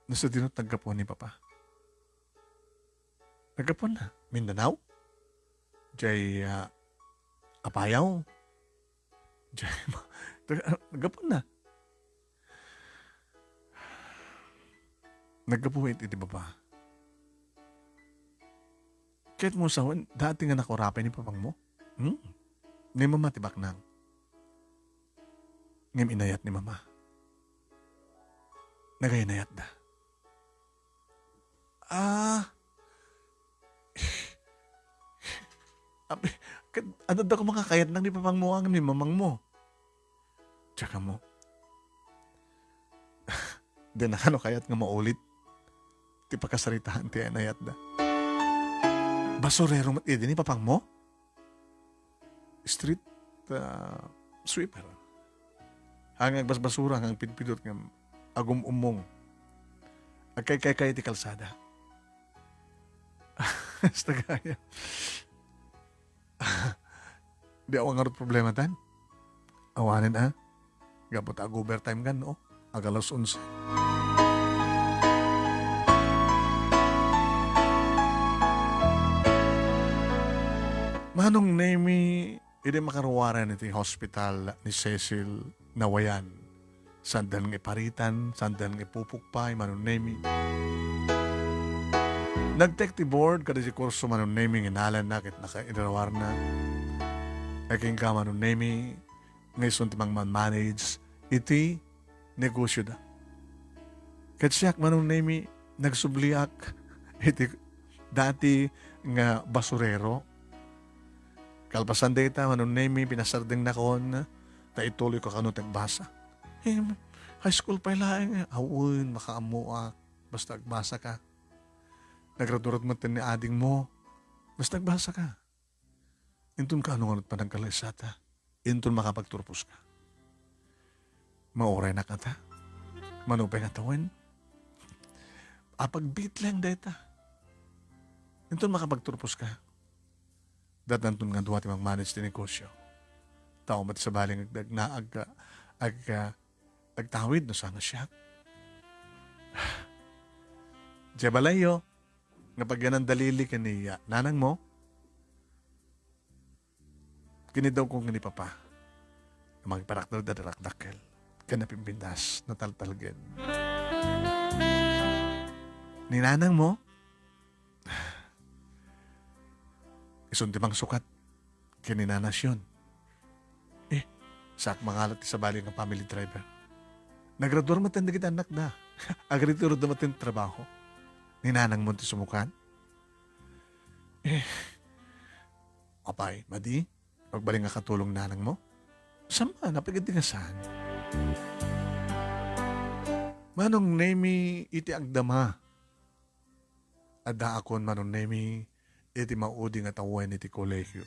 no sadino ti naggapuan ni Papa? Naggapuanna, Mindanao? Jay, ah, Apayao? Jay, ma-, taga-, naggapuanna. Naggapu iti, iti Papa. Ket mo sawen, dati nga nakurapay ni Papangmo? Hmm? Ni Mama ti baknang. Ngem inayat ni Mama. Nagainayatda. Ah. Abi, ket, adda koma nga kayatnak ni Papangmo ngem ni Mamangmo. Tsaka mo. Di na kano kayat nga maulit ti pakasaritaan ti inayatda. Basurero met idi ni Papangmo? Street, ah, sweeper. Haan nga agbasbasura, haan nga agpidpidot, nga agum-ummong. Agkaykaykayo ti kalsada. Hasta gaya. Di awan ngarud problema tan. Awanen a. Gapu ta ag-overtime kan, no? Ag alas onse. Manong Nemy, idi makaruaren iti hospital ni Cecil, nawayan. Saandan nga iparitan, saandan nga ipupukpay, Manong Nemy. Nag-take ti board kada ti kurso, Manong Nemy, nga inalanna ket nakairawarna. Agingga, Manong Nemy, nga isun ti mangman-manage iti negosioda. Ket siak, Manong Nemy, nagsubliak iti dati nga basurero. Kalpasan dayta, Manong Nemy, pinasardengnakon ta ituloyko kano ti agbasa. Eh, high school pay laeng. Awen, makaammoak. Basta agbasa ka. Nagradurot met ni adingmo. Basta agbasa ka. Inton kaano ngarud panagkalaysata? Inton makapagturpos ka? Mauray na kata? Mano pay nga tawen? Apagbiit laeng dayta. Inton makapagturpos ka? Datnanton nga dua ti mangmanage ti negosyo. Tao met sabali nga agdagna-, ag-, ag-, agtawid no saan a siak. Diay balayyo, nga pagyanan da Lily ken ni, ah, nanangmo, kinidawko ken ni Papa. Mangparaknawda dakdakkel ken napimpintas, nataltalgen. Ni nanangmo, isun ti mangsukat ken ni Nana Sion. Eh, saak mangalat ti sabali nga family driver. Nagraduar met dagiti annakda. Agretiroda met ti trabaho. Ni nanangmo ti sumukat. Eh, apay, madi? Agbalin nga katulong nanangmo? Saan man, apay ket di nga saan. Manong Nemi, iti agdama, addaakon, Manong Nemi, iti maudi nga tawen iti kolegio.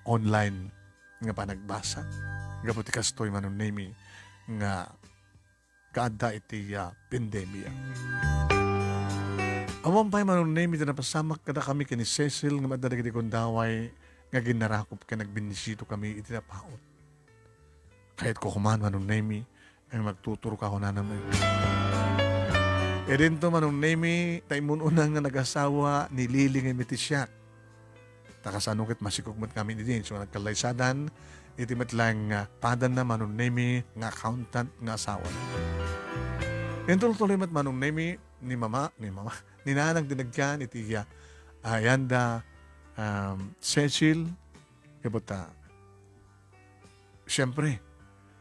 Online nga panagbasa. Gapu ti kastoy, Manong Nemi, nga kaadda iti, ah, pandemia. Awan pay, Manong Nemi, ti napasamak kadakami ken ni Cecil nga adda dagiti gundaway nga aginnarakop ken agbennisitokami iti napaut. Kayatko koman, Manong Nemi, nga magtuturoka kunana met. Idinto, Manong Nemi, ta immun-una nga nagasawa ni Lily nga iti siak. Ta kasano ket masikog met ngamin idi, isu nga nagkallaysadan iti met laeng nga padanna, Manong Nemi, nga accountant nga asawana. Intultuloy met, Manong Nemi, ni mama, ni mama, ni nanang ti nagyan iti, ah, ayanda, um, Cecil, gapu ta, siempre,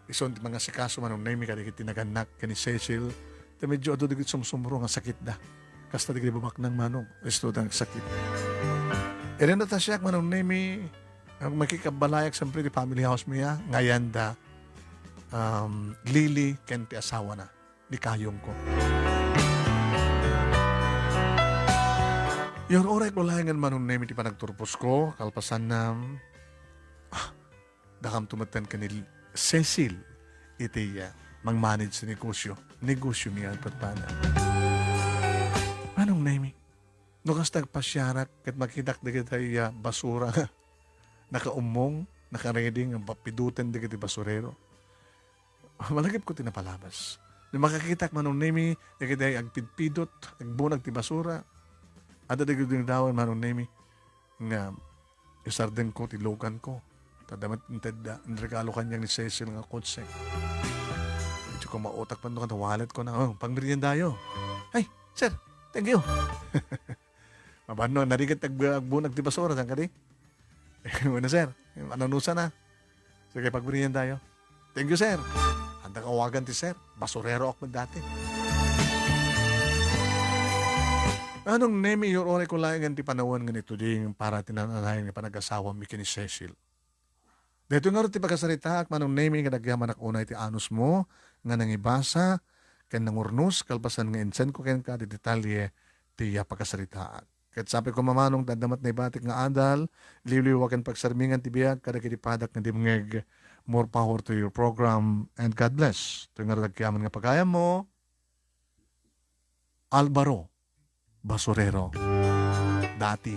isun ti mangasikaso, Manong Nemi, kadagiti nagannak ken ni Cecil, ta medyo adu dagiti sumsumro nga sakitda. Kasta dagiti babaknang, Manong, isu ti nagsakit. Idinto ta siak, Manong Nemi, makikabbalayak siempre ti family house mi, ah, nga ayanda, um, Lily ken ti asawana, ni kayongko. Iyur-urayko laengen, Manong Nemi, ti panagturposko, kalpasanna, ah, dakamto metten ken ni Cecil iti, ah, mangmanage ti negosyo. Negosyo mi a padpada. Manong Nemi, no kasta agpasiarak ket makitak dagiti, ah, basura nga nakaummong, nakaready nga papiduten dagiti basurero. Malagipko ti napalabas. No makakitak, Manong Nemi, dagiti agpidpidot, agbunag ti basura. Adda dagiti gundaway, Manong Nemi, nga isardengko ti luganko. Ta adda met intedda, inregalo kaniak ni Cecil nga kotse. Medyo kumautak man no, kada wallet ko na, "Oh, pangmeriendayo." "Ay, sir, thank you." Mabanno, narigat ag-, agbunag ti basura, saan kadi? Bueno, sir. Ananusan na. Sige, pagmeriendayo. Thank you, sir. Anda kawagan ti sir. Basurero ak met dati. Manong Nemi, iyur-urayko laengen ti panawen nga nituding para ti naan-anayon nga panagasawa mi ken ni Cecil. Daytoy ngarud ti pakasaritaak, Manong Nemi, nga nagyamanak unay ti anusmo nga nangibasa ken nangurnos kalpasan nga insendko kenka ti detalye ti, ah, pakasaritaak. Ket sapay koma, Manong, ta adda met naibatik nga adal, liwliwa ken pagsarmingan ti biag kadagiti padak nga dimngeg. More power to your program and God bless. Toy ngarud agyaman nga pagayammo, Alvaro Basurero. Dati.